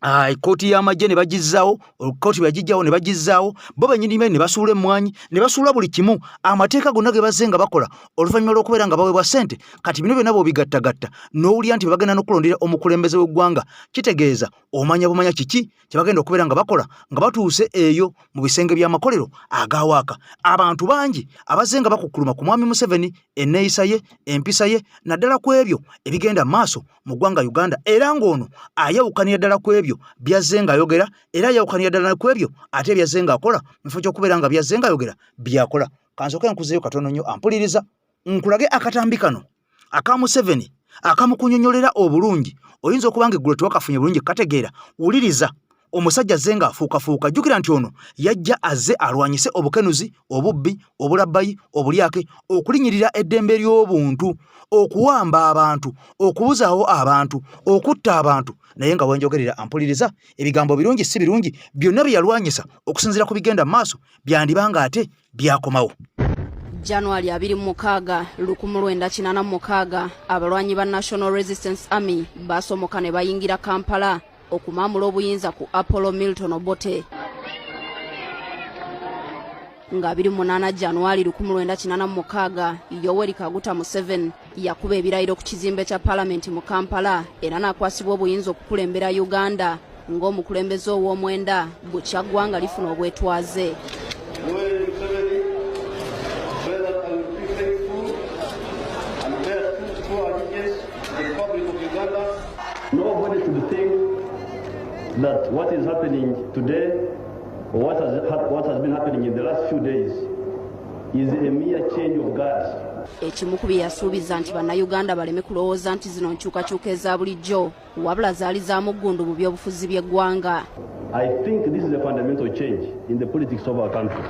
ekkooti y'amagye ne bagizzaawo. Kkooti bwe yagijjawo ne bagizzaawo bo bennyini ne basuula emmwanyi ne basuula buli kimu, amateeka gonna ge bazze nga bakola oluvannyuma lw'okubeera nga baweebwa ssente. Kati bino byonna bw'obigattagatta n'owulira nti bagenda n'okulondera omukulembeze w'eggwanga, kitegeeza omanya bumanya kiki kye bagenda okubeera nga bakola nga batuuse eyo mu bisenge by'amakolero agawaaka. Abantu bangi abazze nga bakukkuluma ku Mwami Museveni, enneeyisa ye, empisa ye, naddala ku ebyo ebigenda mu maaso mu ggwanga Uganda, era ng'ono ayawukanira ddala ku ebyo byazze ng'ayogera, era ayawukanira ddala ku ebyo ate byazze ng'akola, mu kifo ky'okubeera nga byazze ng'ayogera byakola. Kansooke nkuzeeyo katono nnyo ampuliriza, nkulage akatambi kano aka Museveni akamukunyonyolera obulungi. Oyinza okuba nga eggulo tewakafunye bulungi kategeera. Wuliriza omusajja azze ng'afuukafuuka. Jjukira nti ono yajja azze alwanyise obukenuzi, obubbi, obulabbayi, obulyake, okulinyirira eddembe ly'obuntu, okuwamba abantu, okubuzaawo abantu, okutta abantu. Naye nga wenjogerera ampuliriza, ebigambo birungi si birungi, byonna bye yalwanyisa okusinziira ku bigenda mu maaso byandiba nga ate byakomawo. January 26 1986, abalwanyi ba National Resistance Army basomoka ne bayingira Kampala okumaamula obuyinza ku Apollo Milton Obote. Nga 28 January 1986, Yoweri Kaguta Museveni yakuba ebirayiro ku kizimbe kya palamenti mu Kampala era n'akwasibwa obuyinza okukulembera Uganda ng'omukulembeze ow'omwenda bukya ggwanga lifuna obwetwaze. Yoweri Museveni, swear that I will be faithful and bear true allegiance to the Republic of Uganda. Nobody should think that what is happening today or what has been happening in the last few days is a mere change of guards. Ekimu ku bye yasuubiza nti Bannayuganda baleme kulowooza nti zino nkyukakyuka eza bulijjo, wabula zaali za muggundu mu byobufuzi by'eggwanga. I think this is a fundamental change in the politics of our country.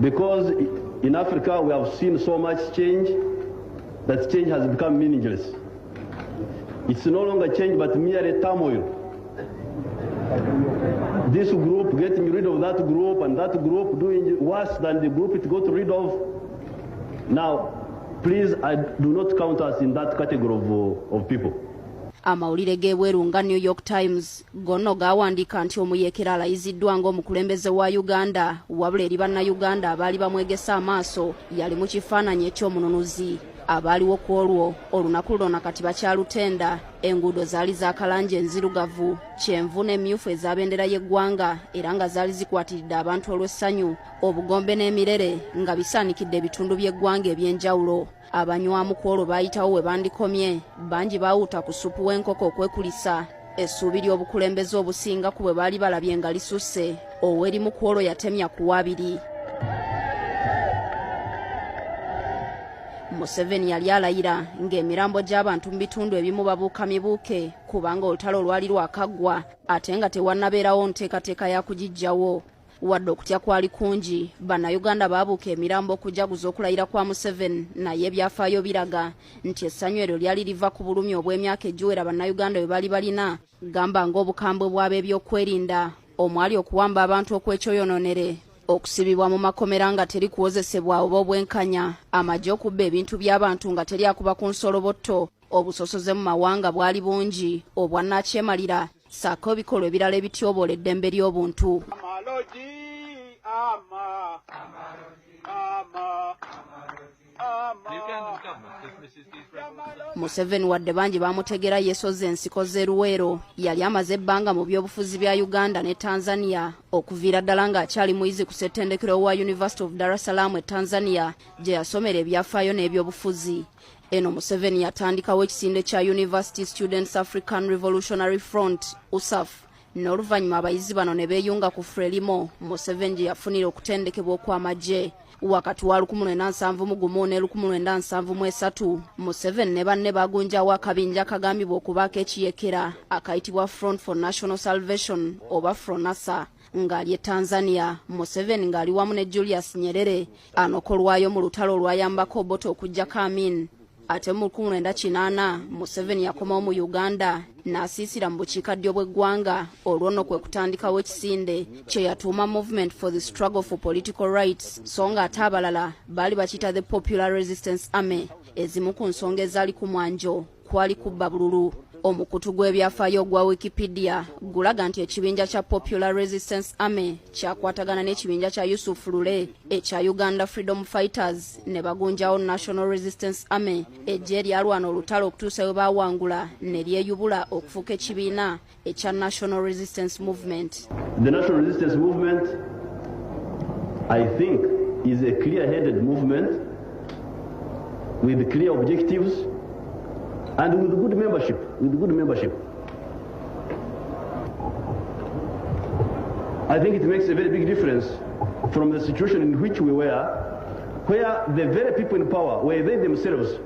Because in Africa we have seen so much change that change has become meaningless. It's no longer change but merely turmoil. This group getting rid of that group and that group doing worse than the group it got rid of. Now, please, I do not count us in that category of people. Amawulire g'ebweru nga New York Times gonno gaawandiika nti omuyeekera alayiziddwa ng'omukulembeze wa Uganda, wabula eri Bannayuganda abaali bamwegesa amaaso yali mu kifaananyi eky'omununuzi. Abaaliwo ku olwo olunaku luno nakati bakyalutenda. Enguudo zaali za kalangi enzirugavu, kyenvu n'emmyufu eza bendera y'eggwanga, era nga zaali zikwatiridde abantu olw'essanyu. Obugombe n'emirere nga bisaanikidde ebitundu by'eggwanga eby'enjawulo. Abanywamu ku olwo baayitawo we bandikomye. Bangi baawuuta ku supu w'enkoko okwekulisa essuubi ly'obukulembeze obusinga ku bwe baali balabye nga lisusse. Ow'erimu ku olwo yatemya ku wabiri. Museveni yali alayira ng'emirambo gy'abantu mu bitundu ebimu babuuka mibuuke kubanga olutalo lwali lwakaggwa ate nga tewannabeerawo nteekateeka ya kugiggyawo. Wadde okutya kwali kungi, Bannayuganda baabuuka emirambo okujaguza okulayira kwa Museveni, naye ebyafaayo biraga nti essanyu eryo lyali liva ku bulumi obw'emyaka egiwera Bannayuganda bwe baali balina, gamba ng'obukambwe bw'ab'ebyokwerinda omwali okuwamba abantu okw'ekyoyonoonere, okusibibwa mu makomera nga teri kuwozesebwa oba obwenkanya, amagye okubba ebintu by'abantu nga teri akuba ku nsolobotto, obusosoze mu mawanga bwali bungi obwannakyemalira, ssaako ebikolwa ebirala ebityoboola eddembe ly'obuntu. Museveni wadde bangi bamutegera yesoze ensiko z'e Luweero, yali amaze ebbanga mu byobufuzi bya Uganda ne Tanzania okuviira ddala ng'akyali muyizi ku ssettendekero wa University of Dar es Salaam e Tanzania gye yasomera ebyafaayo n'ebyobufuzi. Eno Museveni yatandikawo ekisinde kya University Students African Revolutionary Front USAF, n'oluvannyuma abayizi bano ne beeyunga ku Frelimo Museveni gye yafunira okutendekebwa okw'amagye. Wakati wa 1971 ne 1973 Museveni ne banne bagunjawo akabinja akagambibwa okubaako ekiyekera akayitibwa Front for National Salvation oba FRONASA. Ng'ali e Tanzania, Museveni ng'ali wamu ne Julius Nyerere anokolwayo mu lutalo olwayambako Obote okuggyako Amin. Ate mu 1980 Museveni yakomawo mu Uganda n'asiisira mu bukiikaddyo bw'eggwanga, olwo nno kwe kutandikawo ekisinde kye yatuuma Movement for the Struggle for Political Rights, so ng'ate abalala baali bakiyita the Popular Resistance Army. Ezimu ku nsonga ezaali ku mwanjo kwali kubba bululu. Omukutu gw'ebyafaayo ogwa Wikipedia gulaga nti ekibinja kya Popular Resistance Army kyakwatagana n'ekibinja kya Yusuf Lule ekya Uganda Freedom Fighters ne bagunjawo National Resistance Army, eggye eryalwana olutalo okutuusa we baawangula ne lyeyubula okufuuka ekibiina ekya National Resistance Movement. The National Resistance Movement, I think, is a clear-headed movement with clear objectives and with good membership. With good membership. I think it makes a very big difference from the situation in which we were, where the very people in power were they themselves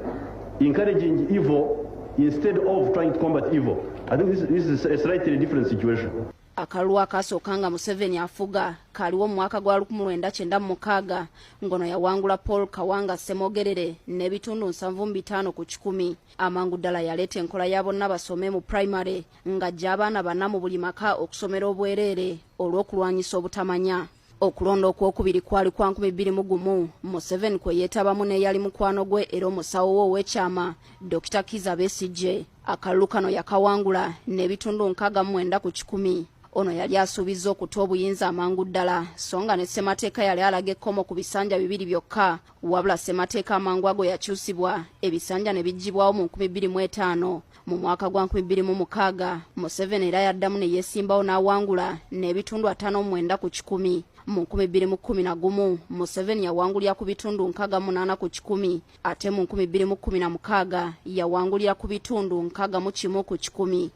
encouraging evil instead of trying to combat evil. I think this is a slightly different situation. Akalulu akasooka nga Museveni afuga kaaliwo mu mwaka gwa 1996, ng'ono yawangula Paul Kawanga Ssemogerere n'ebitundu 75 ku kikumi. Amangu ddala yaleeta enkola ya bonna basome mu primary, ng'aggya abaana 4 mu buli maka okusomera obwereere olw'okulwanyisa obutamanya. Okulonda okwokubiri kwali kwa 2001, Museveni kwe yeetabamu n'eyali mukwano gwe era omusawo we ow'ekyama Dr. Kizza Besigye. Akalulu kano yakawangula n'ebitundu 69 ku kikumi. Ono yali asuubizza okuta obuyinza amangu ddala, so nga ne ssemateeka yali alaga ekkomo ku bisanja 2 byokka, wabula ssemateeka amangu ago yakyusibwa ebisanja ne biggyibwawo mu 2005. Mu mwaka gwa 2006 Museveni era yaddamu ne yeesimbawo n'awangula n'ebitundu 59 ku kikumi. Mu 2011 Museveni yawangulira ku bitundu 68 ku kikumi, ate mu 2016 yawangulira ku bitundu 61 ku kikumi.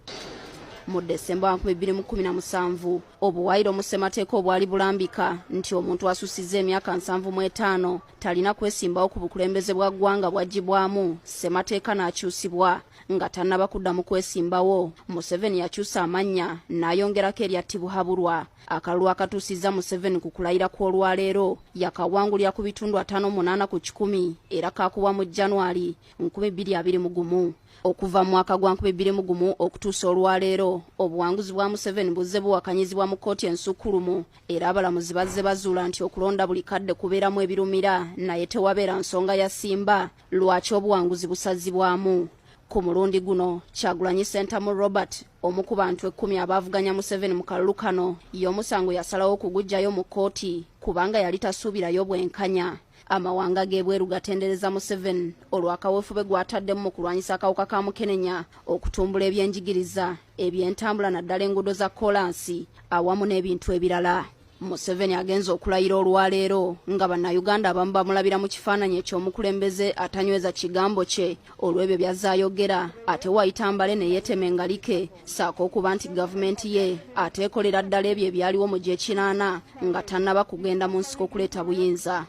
Mu Desemba 2017 obuwaayiro mu ssemateeka obwali bulambika nti omuntu asusizza emyaka 75 talina kwesimbawo ku bukulembeze bwa ggwanga bwaggyibwamu, ssemateeka n'akyusibwa. Nga tannaba kuddamu kwesimbawo, Museveni yakyusa amannya n'ayongerako erya Tibuhaburwa. Akalulu akatuusizza Museveni ku kulayira kw'olwaleero yakawangulira ku bitundu 58 ku kikumi era kaakubwa mu January 2021. Okuva mu mwaka gwa 2001 okutuusa olwaleero, obuwanguzi bwa Museveni buzze buwakanyizibwa mu kkooti ensukkulumu, era abalamuzi bazze bazuula nti okulonda buli kadde kubeeramu ebirumira, naye tewabeera nsonga ya ssimba lwaki obuwanguzi busazibwamu. Ku mulundi guno Kyagulanyi Ssentamu Robert, omu ku bantu 10 abaavuganya Museveni mu kalulu kano, y'omusango yasalawo okuguggyayo mu kkooti kubanga yali tasuubirayo bwenkanya. Amawanga g'ebweru gatendereza Museveni olw'akaweefube gw'ataddemu mu kulwanyisa akawuka ka mukenenya, okutumbula ebyenjigiriza, ebyentambula naddala enguudo za kkoolaasi awamu n'ebintu ebirala. Museveni agenze okulayira olwaleero nga bannayuganda abamu bamulabira mu kifaananyi eky'omukulembeze atanyweza kigambo kye olw'ebyo by'azze ayogera, ate wayita mbale ne yeetema engalike, ssaako okuba nti gavumenti ye ateekolera ddala ebyo ebyaliwo mu gy'ekinaana nga tannaba kugenda mu nsiko kuleeta buyinza.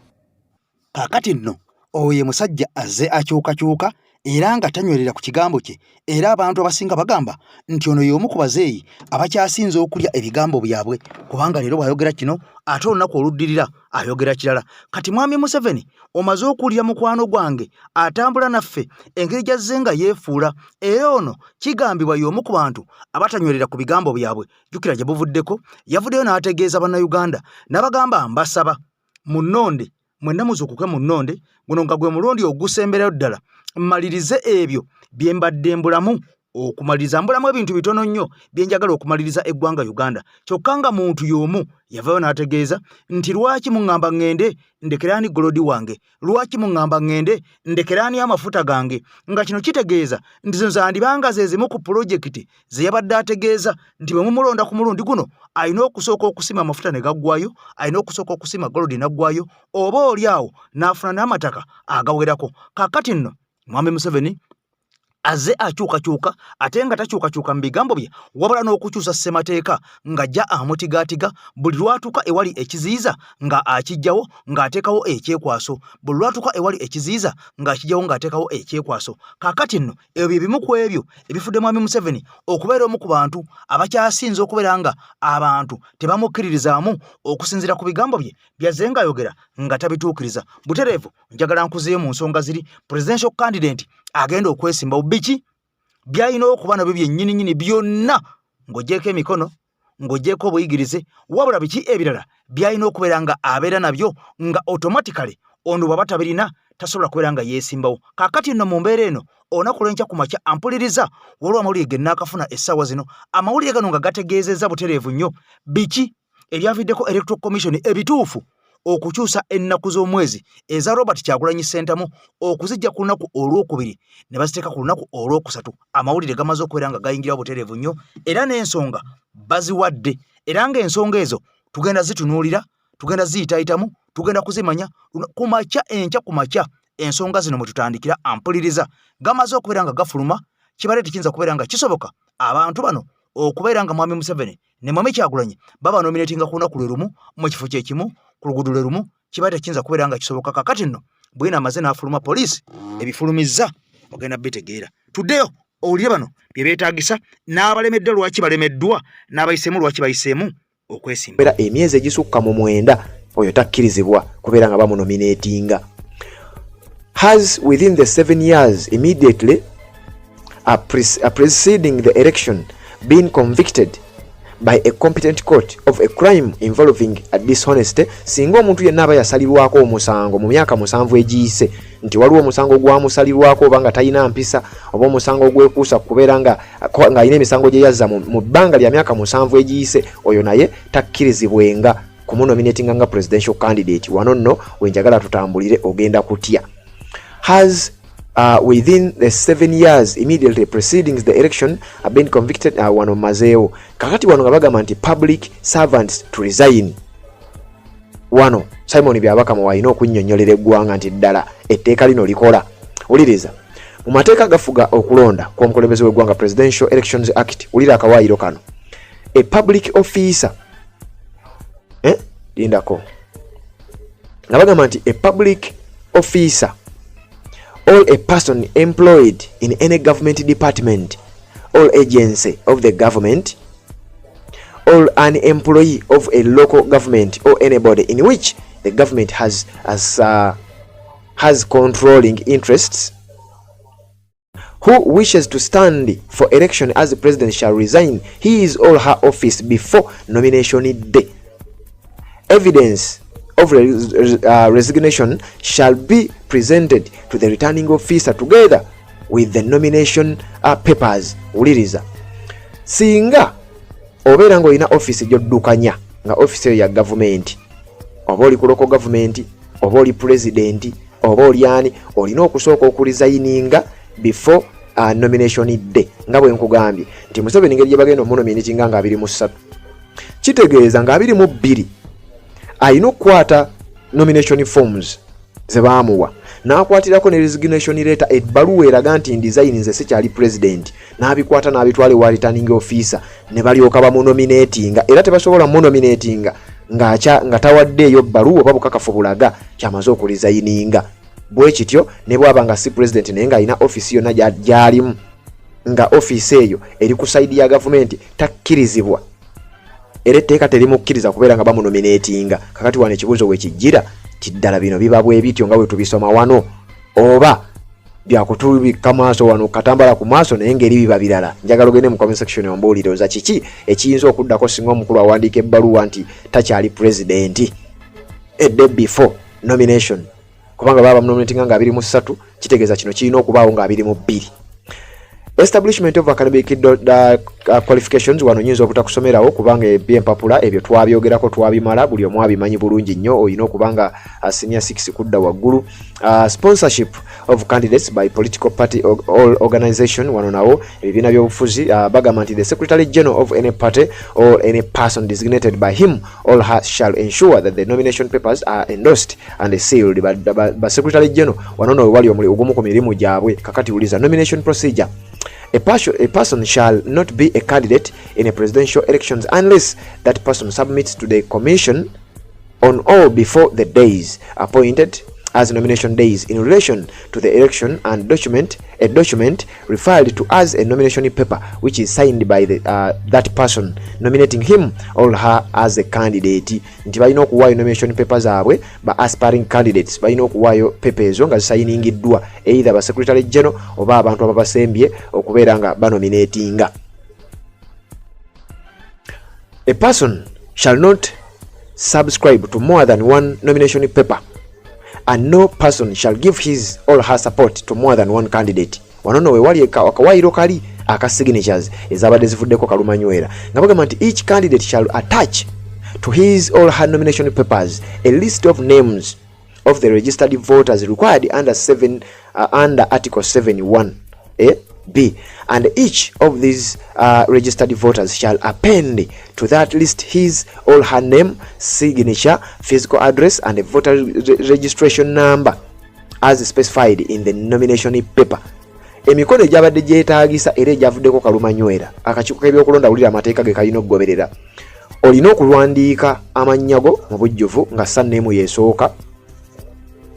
Kaakati nno Oyo ye musajja azze akyukakyuka era nga tanywerera ku kigambo kye, era abantu abasinga bagamba nti ono y'omu ku bazeeyi abakyasinze okulya ebigambo byabwe, kubanga leero bw'ayogera kino ate olunaku oluddirira ayogera kirala. Kati Mwami Museveni, omaze okuwulira mukwano gwange atambula naffe engeri gy'azze nga yeefuula, era ono kigambibwa y'omu ku bantu abatanywerera ku bigambo byabwe. Jjukira gye buvuddeko yavuddeyo n'ategeeza Bannayuganda n'abagamba, mbasaba munnonde mwenna muzuukuke munnonde, guno nga gwe mulundi ogusemberayo ddala mmalirize ebyo bye mbadde mbulamu okumaliriza. Mbulamu ebintu bitono nnyo bye njagala okumaliriza eggwanga Uganda. Kyokka nga muntu y'omu yavaayo n'ategeeza nti lwaki muŋŋamba ŋŋende ndekeraani golodi wange, lwaki muŋŋamba ŋŋende ndekeraani amafuta gange, nga kino kitegeeza nti zino zandibanga ze zimu ku pulojekiti ze yabadde ategeeza nti bwe mumulonda ku mulundi guno alina okusooka okusima amafuta ne gaggwayo, alina okusooka okusima golodi n'aggwayo, oba oli awo n'afuna n'amataka agawerako. Kaakati nno Mwami Museveni azze akyukakyuka ate nga takyukakyuka mu bigambo bye, wabula n'okukyusa ssemateeka ng'ajja amutigaatiga buli lw'atuuka ewali ekiziyiza nga akijjawo ng'ateekawo ekyekwaso, buli lw'atuuka ewali ekiziyiza ng'akijjawo ng'ateekawo ekyekwaso. Kaakati nno ebyo bye bimu ku ebyo ebifudde Mwami Museveni okubeera omu ku bantu abakyasinze okubeera nga abantu tebamukkiririzaamu okusinziira ku bigambo bye byazze ng'ayogera nga tabituukiriza butereevu. Njagala nkuzeeyo mu nsonga ziri presidential candidate agenda okwesimbawo, biki by'alina okuba nabyo byennyininyini byonna ng'ogyeko emikono, ng'ogyeko obuyigirize, wabula biki ebirala by'alina okubeera nga abeera nabyo nga automatically ono bw'aba tabirina tasobola kubeera nga yeesimbawo. Kaakati nno mu mbeera eno olunaku lw'enkya ku makya ampuliriza, waliwo amawulire ge nnaakafuna essaawa zino, amawulire gano nga gategeezezza butereevu nnyo biki ebyaviddeko Electoral Commission ebituufu okukyusa ennaku z'omwezi eza Robert Kyagulanyi Ssentamu okuzijja ku lunaku olwokubiri ne baziteeka ku lunaku olwokusatu. Amawulire gamaze okubeera nga gayingirawo butereevu nnyo era n'ensonga baziwadde, era ng'ensonga ezo tugenda zitunuulira, tugenda ziyitaayitamu, tugenda kuzimanya ku makya enkya ku makya. Ensonga zino mwe tutandikira ampuliriza gamaze okubeera nga gafuluma, kibadde tekiyinza kubeera nga kisoboka abantu bano okubeera nga Mwami Museveni ne Mwami Kyagulanyi baba nominatinga ku lunaku lwe lumu mu kifo kye kimu ku luguudo lwe lumu, kibadde tekiyinza kubeera nga kisoboka. Kakati nno bwino amaze n'afuluma, poliisi ebifulumizza ogenda bitegeera. Tuddeyo owulire bano bye beetaagisa n'abalemeddwa lwaki balemeddwa n'abayiseemu lwaki bayiseemu okwesimba. Era emyezi egisukka mu 9 oyo takkirizibwa kubeera nga bamunominatinga. Has within the 7 years immediately preceding the election been convicted by a competent court of a crime involving a dishonesty. Singa omuntu yenna aba yasalirwako omusango mu myaka 7 egiyise nti waliwo omusango gwamusalirwako oba nga talina mpisa oba omusango ogwekuusa kubeera ng'alina emisango gye yazza mu bbanga lya myaka 7 egiyise, oyo naye takkirizibwenga kumunominatinga nga presidential candidate. Wano nno wenjagala tutambulire, ogenda kutya. Has within the 7 years immediately preceding the election have been convicted. Wano mazeewo. Kakati wano nga bagamba nti public servants to resign. Wano Simon Byabakama walina okunnyonnyolera eggwanga nti ddala etteeka lino likola. Wuliriza, mu mateeka gafuga okulonda kw'omukulembeze w'eggwanga, Presidential Elections Act, wulira akawaayiro kano. A public officer, lindako, nga bagamba nti a public officer or a person employed in any government department or agency of the government or an employee of a local government or anybody in which the government has controlling interests who wishes to stand for election as president shall resign his or her office before nomination day. Evidence of resignation shall be presented to the returning officer together with the nomination papers. Wuliriza, singa obeera ng'olina offisi gy'oddukanya nga offisi eyo ya gavumenti, oba oli ku local government, oba oli pulezidenti, oba oli ani, olina okusooka okuresigninga before nomination day. Nga bwe nkugambye nti Museveni ngeri gye bagenda omunominatinga nga 23, kitegeeza nga 22 alina okukwata nomination forms ze baamuwa, n'akwatirako ne resignation letter, ebbaluwa eraga nti ndesign nze sikyali president, n'abikwata n'abitwala ewa returning officer ne balyoka bamunominatinga. Era tebasobola munominatinga ng'akya nga tawaddeeyo bbaluwa oba bukakafu bulaga kyamaze okuresigninga. Bwe kityo ne bw'aba nga si pulezidenti naye ng'alina ofiisi yonna gy'alimu nga ofiisi eyo eri ku sayidi ya gavumenti, takkirizibwa era etteeka terimukkiriza kubeera nga bamunominatinga. Kakati wano ekibuuzo wekijjira ti ddala bino biba bwe bityo nga bwe tubisoma wano oba byakutubikka maaso wano katambala ku maaso naye ngeri biba birala? Njagala ogende mu comment section ombuulire oza kiki ekiyinza okuddako singa omukulu awandiika ebbaluwa nti takyali pulezidenti a day before nomination, kubanga baba bamunominatinga nga 23, kitegeeza kino kirina okubaawo nga 22. Establishment of academic qualifications, wano nyinza obutakusomerawo kubanga ebyempapula ebyo twabyogerako twabimala, buli omu abimanyi bulungi nnyo. Olina okuba nga senior 6 kudda waggulu. Sponsorship of candidates by political party or organization, wano nawo ebibiina by'obufuzi bagamba nti the secretary general of any party or any person designated by him or her shall ensure that the nomination papers are endorsed and sealed. Ba secretary general wano no wali omuli ogumu ku mirimu gyabwe. Kakati uliza nomination procedure. A person shall not be a candidate in a presidential elections unless that person submits to the commission on or before the days appointed as nomination days in relation to the election and document a document referred to as a nomination paper which is signed by that person nominating him or her as a candidate, nti balina okuwaayo nomination paper zaabwe. Ba aspiring candidates balina okuwaayo paper ezo nga zisayiningiddwa either ba secretary general oba abantu ababasembye okubeera nga banominatinga. A person shall not subscribe to more than one nomination paper and no person shall give his or her support to more than one candidate. Wano no wewali akawaayiro kali aka signatures ezabadde zivuddeko kalumanywera, nga bagamba nti each candidate shall attach to his or her nomination papers a list of names of the registered voters required under article 71 A B, and each of these registered voters shall append to that list his or her name, signature, physical address and a voter registration number as specified in the nomination paper. Emikono egyabadde gyetaagisa era egyavuddeko kalumanywera, akakiiko k'ebyokulonda, wulira amateeka ge kalina okugoberera. Olina okulwandiika amannya go mu bujjuvu nga surname yeesooka,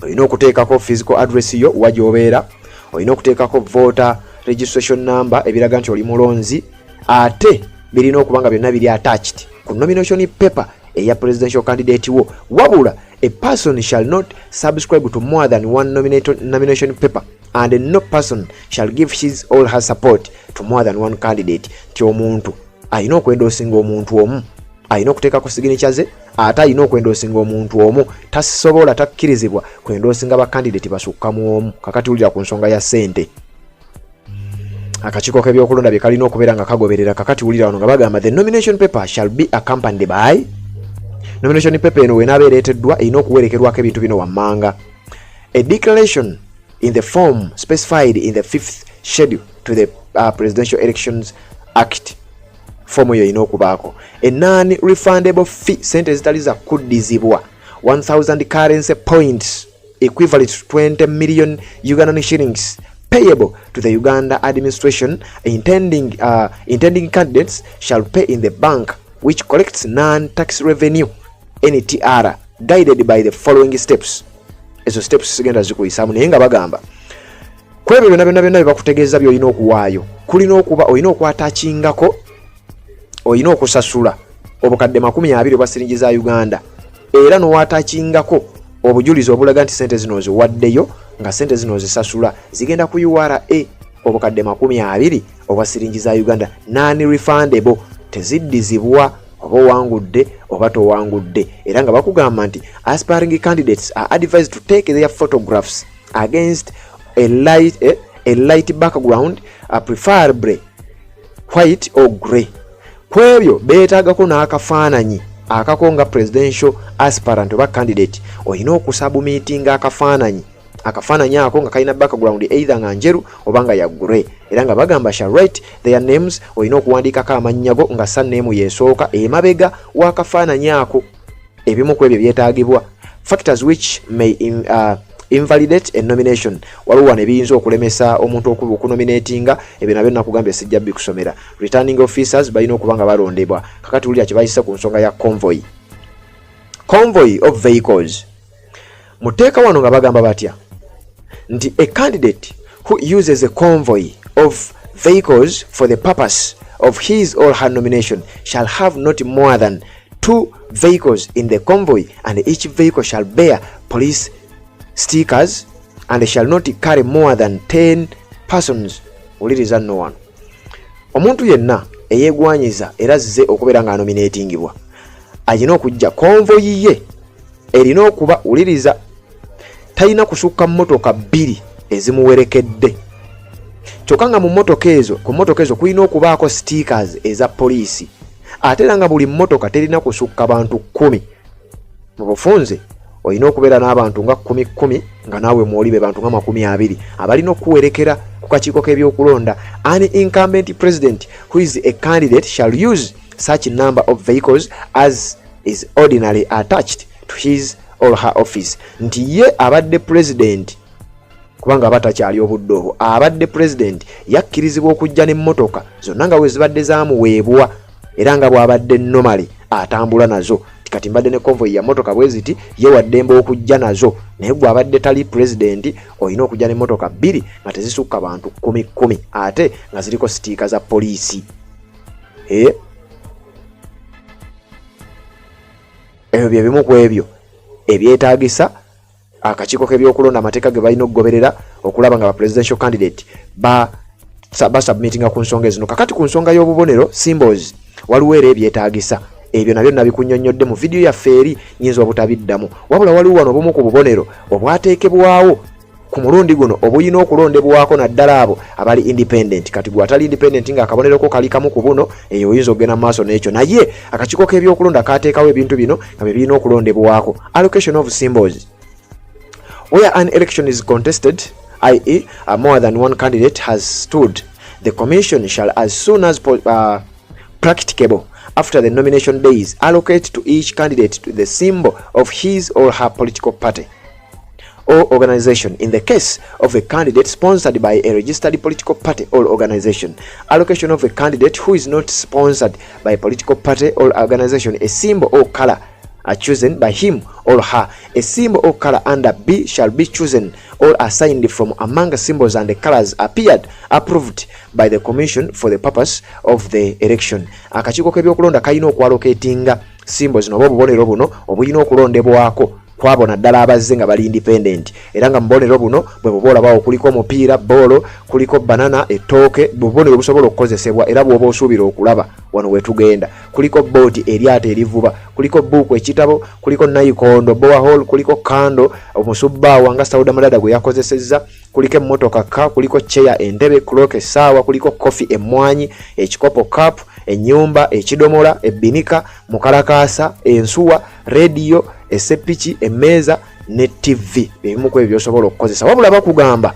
olina okuteekako physical address yo wa gy'obeera, olina okuteekako voter registration number ebiraga nti oli mulonzi, ate birina okuba nga byonna biri attached ku nomination paper eya presidential candidate wo. Wabula a person shall not subscribe to more than one nomination paper and no person shall give his or her support to more than one candidate, nti omuntu alina okwendoosinga omuntu omu, alina okuteekako signature ze, ate alina okwendoosinga omuntu omu, tasobola, takkirizibwa kwendoosinga bakandidate basukka mu omu. Kakati wulira ku nsonga ya ssente akakiiko k'ebyokulonda bye kalina okubeera nga kagoberera. Kakati wulira wano nga bagamba the nomination paper shall be accompanied by, nomination paper eno wenaaba ereeteddwa erina okuwerekerwako ebintu bino wammanga: a declaration in the form specified in the fifth schedule to the Presidential Elections Act, foomu eyo erina okubaako; a non refundable fee, sente ezitali za kuddizibwa, 1000 currency points equivalent to 20 million Ugandan shillings payable to the Uganda administration. Intending candidates shall pay in the bank which collects non-tax revenue, NTR, guided by the following steps. Ezo steps zigenda zikuyisaamu, naye nga bagamba ku ebyo byonna byonna byonna bye bakutegeeza by'olina okuwaayo, kulina okuba olina okwatakingako, olina okusasula obukadde 20 obwa siringi za Uganda, era n'owatakingako obujulizi obulaga nti sente zino oziwaddeyo, nga sente zino ozisasula zigenda ku URA, obukadde 20 obwa siringi za Uganda, non refundable, teziddizibwa oba owangudde oba towangudde. Era nga bakugamba nti aspiring candidates are advised to take their photographs against a light background, preferably white or grey. Ku ebyo beetaagako n'akafaananyi akako nga presidential aspirant oba candidate. Olina okusubmittinga akafaananyi, akafaananyi ako nga kalina background either nga njeru oba nga ya grey. Era nga bagamba shall write their names, olina okuwandiikako amannya go nga surname yesooka emabega w'akafaananyi ako. Ebimu ku ebyo byetaagibwa, factors which may invalidate a nomination, waliwo wano ebiyinza okulemesa omuntu okunominatinga. Ebyo nabyo nakugambye sijja bikusomera. Returning officers balina okuba nga balondebwa. Kakati wulira kyebayise ku nsonga ya convoy of vehicles mu tteeka wano nga bagamba batya. Nti a candidate who uses a convoy of vehicles for the purpose of his or her nomination shall have not more than two vehicles in the convoy, and each vehicle shall bear police stickers and shall not carry more than 10 persons. Wuliriza nno wano, omuntu yenna eyeegwanyiza era azze okubeera ng'anominatingibwa alina okujja convoy ye erina okuba, wuliriza, talina kusukka mmotoka bbiri ezimuwerekedde, kyokka nga mu mmotoka ezo, ku mmotoka ezo kulina okubaako stickers eza poliisi, ate era nga buli mmotoka terina kusukka bantu 10. Mu bufunze olina okubeera n'abantu nga 10 10, nga naawe mwoli, be bantu nga 20 abalina okuwerekera ku kakiiko k'ebyokulonda. An incumbent president who is a candidate shall use such number of vehicles as is ordinarily attached to his or her office. Nti ye abadde president, kubanga aba takyali obudde obwo, abadde president yakkirizibwa okujja n'emmotoka zonna nga bwe zibadde zamuweebwa era nga bw'abadde normally atambula nazo. Kati mbadde ne convoy ya mmotoka bwe ziti, ye waddembe okujja nazo, naye gwe abadde tali president olina okujja n'emmotoka bbiri nga tezisukka bantu 10 10, ate nga ziriko sticker za poliisi. Ebyo bye bimu ku ebyo ebyetaagisa akakiiko k'ebyokulonda, amateeka ge balina okugoberera okulaba nga ba presidential candidate ba basubmitinga ku nsonga ezino. Kakati ku nsonga y'obubonero, symbols, waliwo era ebyetaagisa. Ebyo nabyo nabikunyonnyodde mu vidiyo yaffe eri, nyinza obutabiddamu, wabula waliwo wano obumu ku bubonero obwateekebwawo ku mulundi guno obulina okulondebwako, naddala abo abali independent. Kati gwe atali independent ng'akabonero ko kali kamu ku buno, eyo oyinza okugenda mu maaso n'ekyo, naye akakiiko k'ebyokulonda kateekawo ebintu bino nga bye birina okulondebwako. Allocation of symbols. Where an election is contested, i.e. More than one candidate has stood, the commission shall, as soon as practicable after the nomination days, allocate to each candidate to the symbol of his or her political party or organization. In the case of a candidate sponsored by a registered political party or organization, allocation of a candidate who is not sponsored by a political party or organization a symbol or color are chosen by him or her. A symbol or color under B shall be chosen or assigned from among symbols and the colors appeared approved by the commission for the purpose of the election. Akakiiko k'ebyokulonda kalina okwallocatinga symbols oba obubonero buno obulina okulondebwako kwabo naddala abazze nga bali independent, era nga mubonero buno bwe buba olabawo kuliko omupiira, bboolo, kuliko banana, ettooke, bubonero busobola okukozesebwa era bw'oba osuubira okulaba wano wetugenda. Kuliko booti, eryato erivuba, kuliko buuku, ekitabo, kuliko nayikondo, borehole, kuliko candle, omusubbaawa nga Sauda Madada gwe yakozesezza, kuliko emmotoka ka, kuliko chair, entebe, clock, essaawa, kuliko coffee, emmwanyi, ekikopo, cup, ennyumba, ekidomola, ebbinika, mukalakaasa, ensuwa, rediyo, esepiki, emmeeza ne TV. Ebimu ku ebyo byosobola okukozesa, wabula bakugamba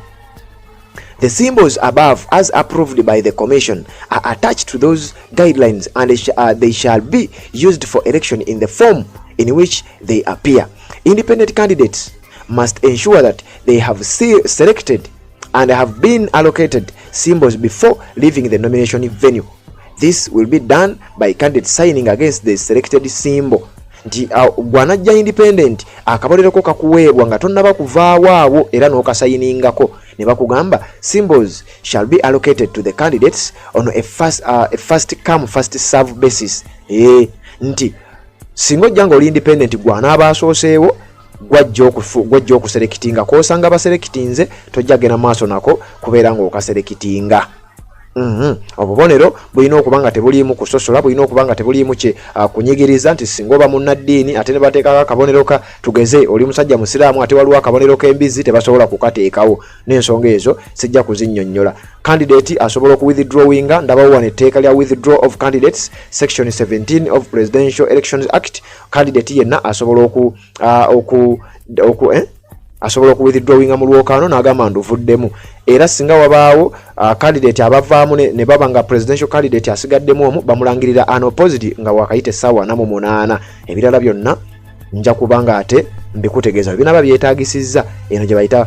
the symbols above, as approved by the commission, are attached to those guidelines and they shall be used for election in the form in which they appear. Independent candidates must ensure that they have selected and have been allocated symbols before leaving the nomination venue. This will be done by candidates signing against the selected symbol. Nti gwanajja independent, akabonero ko kakuweebwa nga tonnaba kuvaawo awo era n'okasayiningako, ne bakugamba symbols shall be allocated to the candidates on a first come, first serve basis. Nti singa ojja nga oli independent, gwanaaba asooseewo gwajja okuselectinga. Kosanga baselectinze, tojja genda maaso nako kubeera ng'okaselectinga. Obubonero bulina okuba nga tebuliimu kusosola, bulina okuba nga tebuliimu kye kunyigiriza, nti singa oba munnaddiini ate ne bateekako akabonero ka, tugeze oli musajja musiraamu ate waliwo akabonero k'embizzi, tebasobola kukateekawo. N'ensonga ezo sijja kuzinnyonnyola. Candidate asobola okuwithdrawinga. Ndabawo wano etteeka lya withdraw of candidates, section 17 of Presidential Elections Act. Candidate yenna asobola oku, eh? Asobola okuwithdrawinga mu lwokaano n'agamba nduvuddemu. Era singa wabaawo candidate abavaamu ne baba nga presidential candidate asigaddemu omu, bamulangirira unopposed nga wakayita essaawa 48. Ebirala byonna nja kuba nga ate mbikutegeeza bwe binaaba byetaagisizza. Eno gye bayita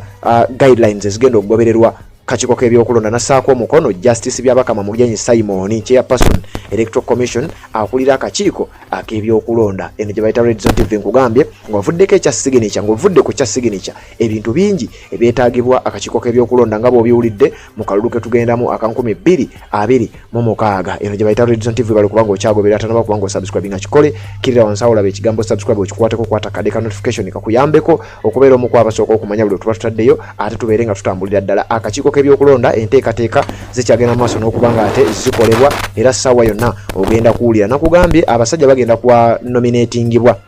guidelines ezigenda okugobererwa. Kakiiko k'ebyokulonda nassaako omukono Justice Byabakama Mugyenyi Simon, chairperson Electoral Commission, akulira akakiiko ak'ebyokulonda. Eno gye bayita Red Zone TV. Nkugambye ng'ovuddeko ekya signature, ng'ovudde ku kya signature, ebintu bingi ebyetaagibwa akakiiko k'ebyokulonda nga bw'obiwulidde mu kalulu ke tugendamu aka 2026. Eno gye bayita Red Zone TV. Bali kubanga okyagoberera, tanaba kubanga osubscribe nga kikole, kirira wansi awo olaba ekigambo subscribe, okikwateko, kwata kade ka notification kakuyambeko okubeera omu ku abasooka okumanya buli tuba tutaddeyo, ate tubeere nga tutambulira ddala. Akakiiko k'ebyokulonda, enteekateeka zikyagenda mu maaso n'okuba nga ate zikolebwa, era ssaawa yonna ogenda kuwulira. Nakugambye abasajja bagenda kuwa nominatingibwa.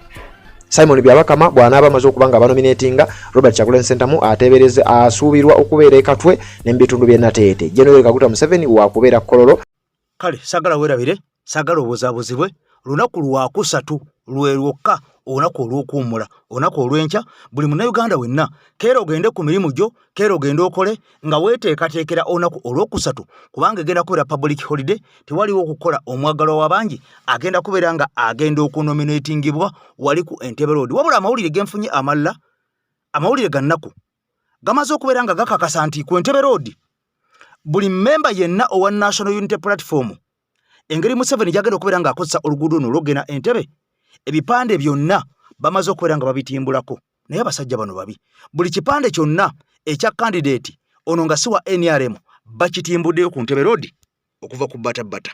Simon Byabakama bw'anaaba amaze okuba nga banominatinga Robert Kyagulanyi Ssentamu, ateebereze asuubirwa okubeera e Katwe ne mu bitundu by'e Nateete. General Kaguta Museveni wakubeera Kololo. Kale sagala werabire, sagala obuzaabuzibwe. Lunaku lwakusatu lwe lwokka olunaku olw'okuwummula, olunaku olw'enkya. Buli Munnayuganda wenna keera ogende ku mirimu gyo, keera ogende okole nga weeteekateekera olunaku olwokusatu, kubanga egenda kubeera public holiday, tewaliwo okukola. Omwagalwa w'abangi agenda kubeera nga agenda okunominatingibwa wali ku Entebbe Road. Wabula amawulire genfunye amalala, amawulire ga nnaku, gamaze okubeera nga gakakasa nti ku Entebbe Road buli mmemba yenna owa National Unity Platform, engeri Museveni gyagenda okubeera ng'akozesa oluguudo luno olwokugenda Entebbe, ebipande byonna bamaze okubeera nga babitimbulako. Naye abasajja bano babi, buli kipande kyonna ekya candidate ono nga si wa NRM bakitimbuddeyo ku Ntebe Road okuva ku Bata Bata.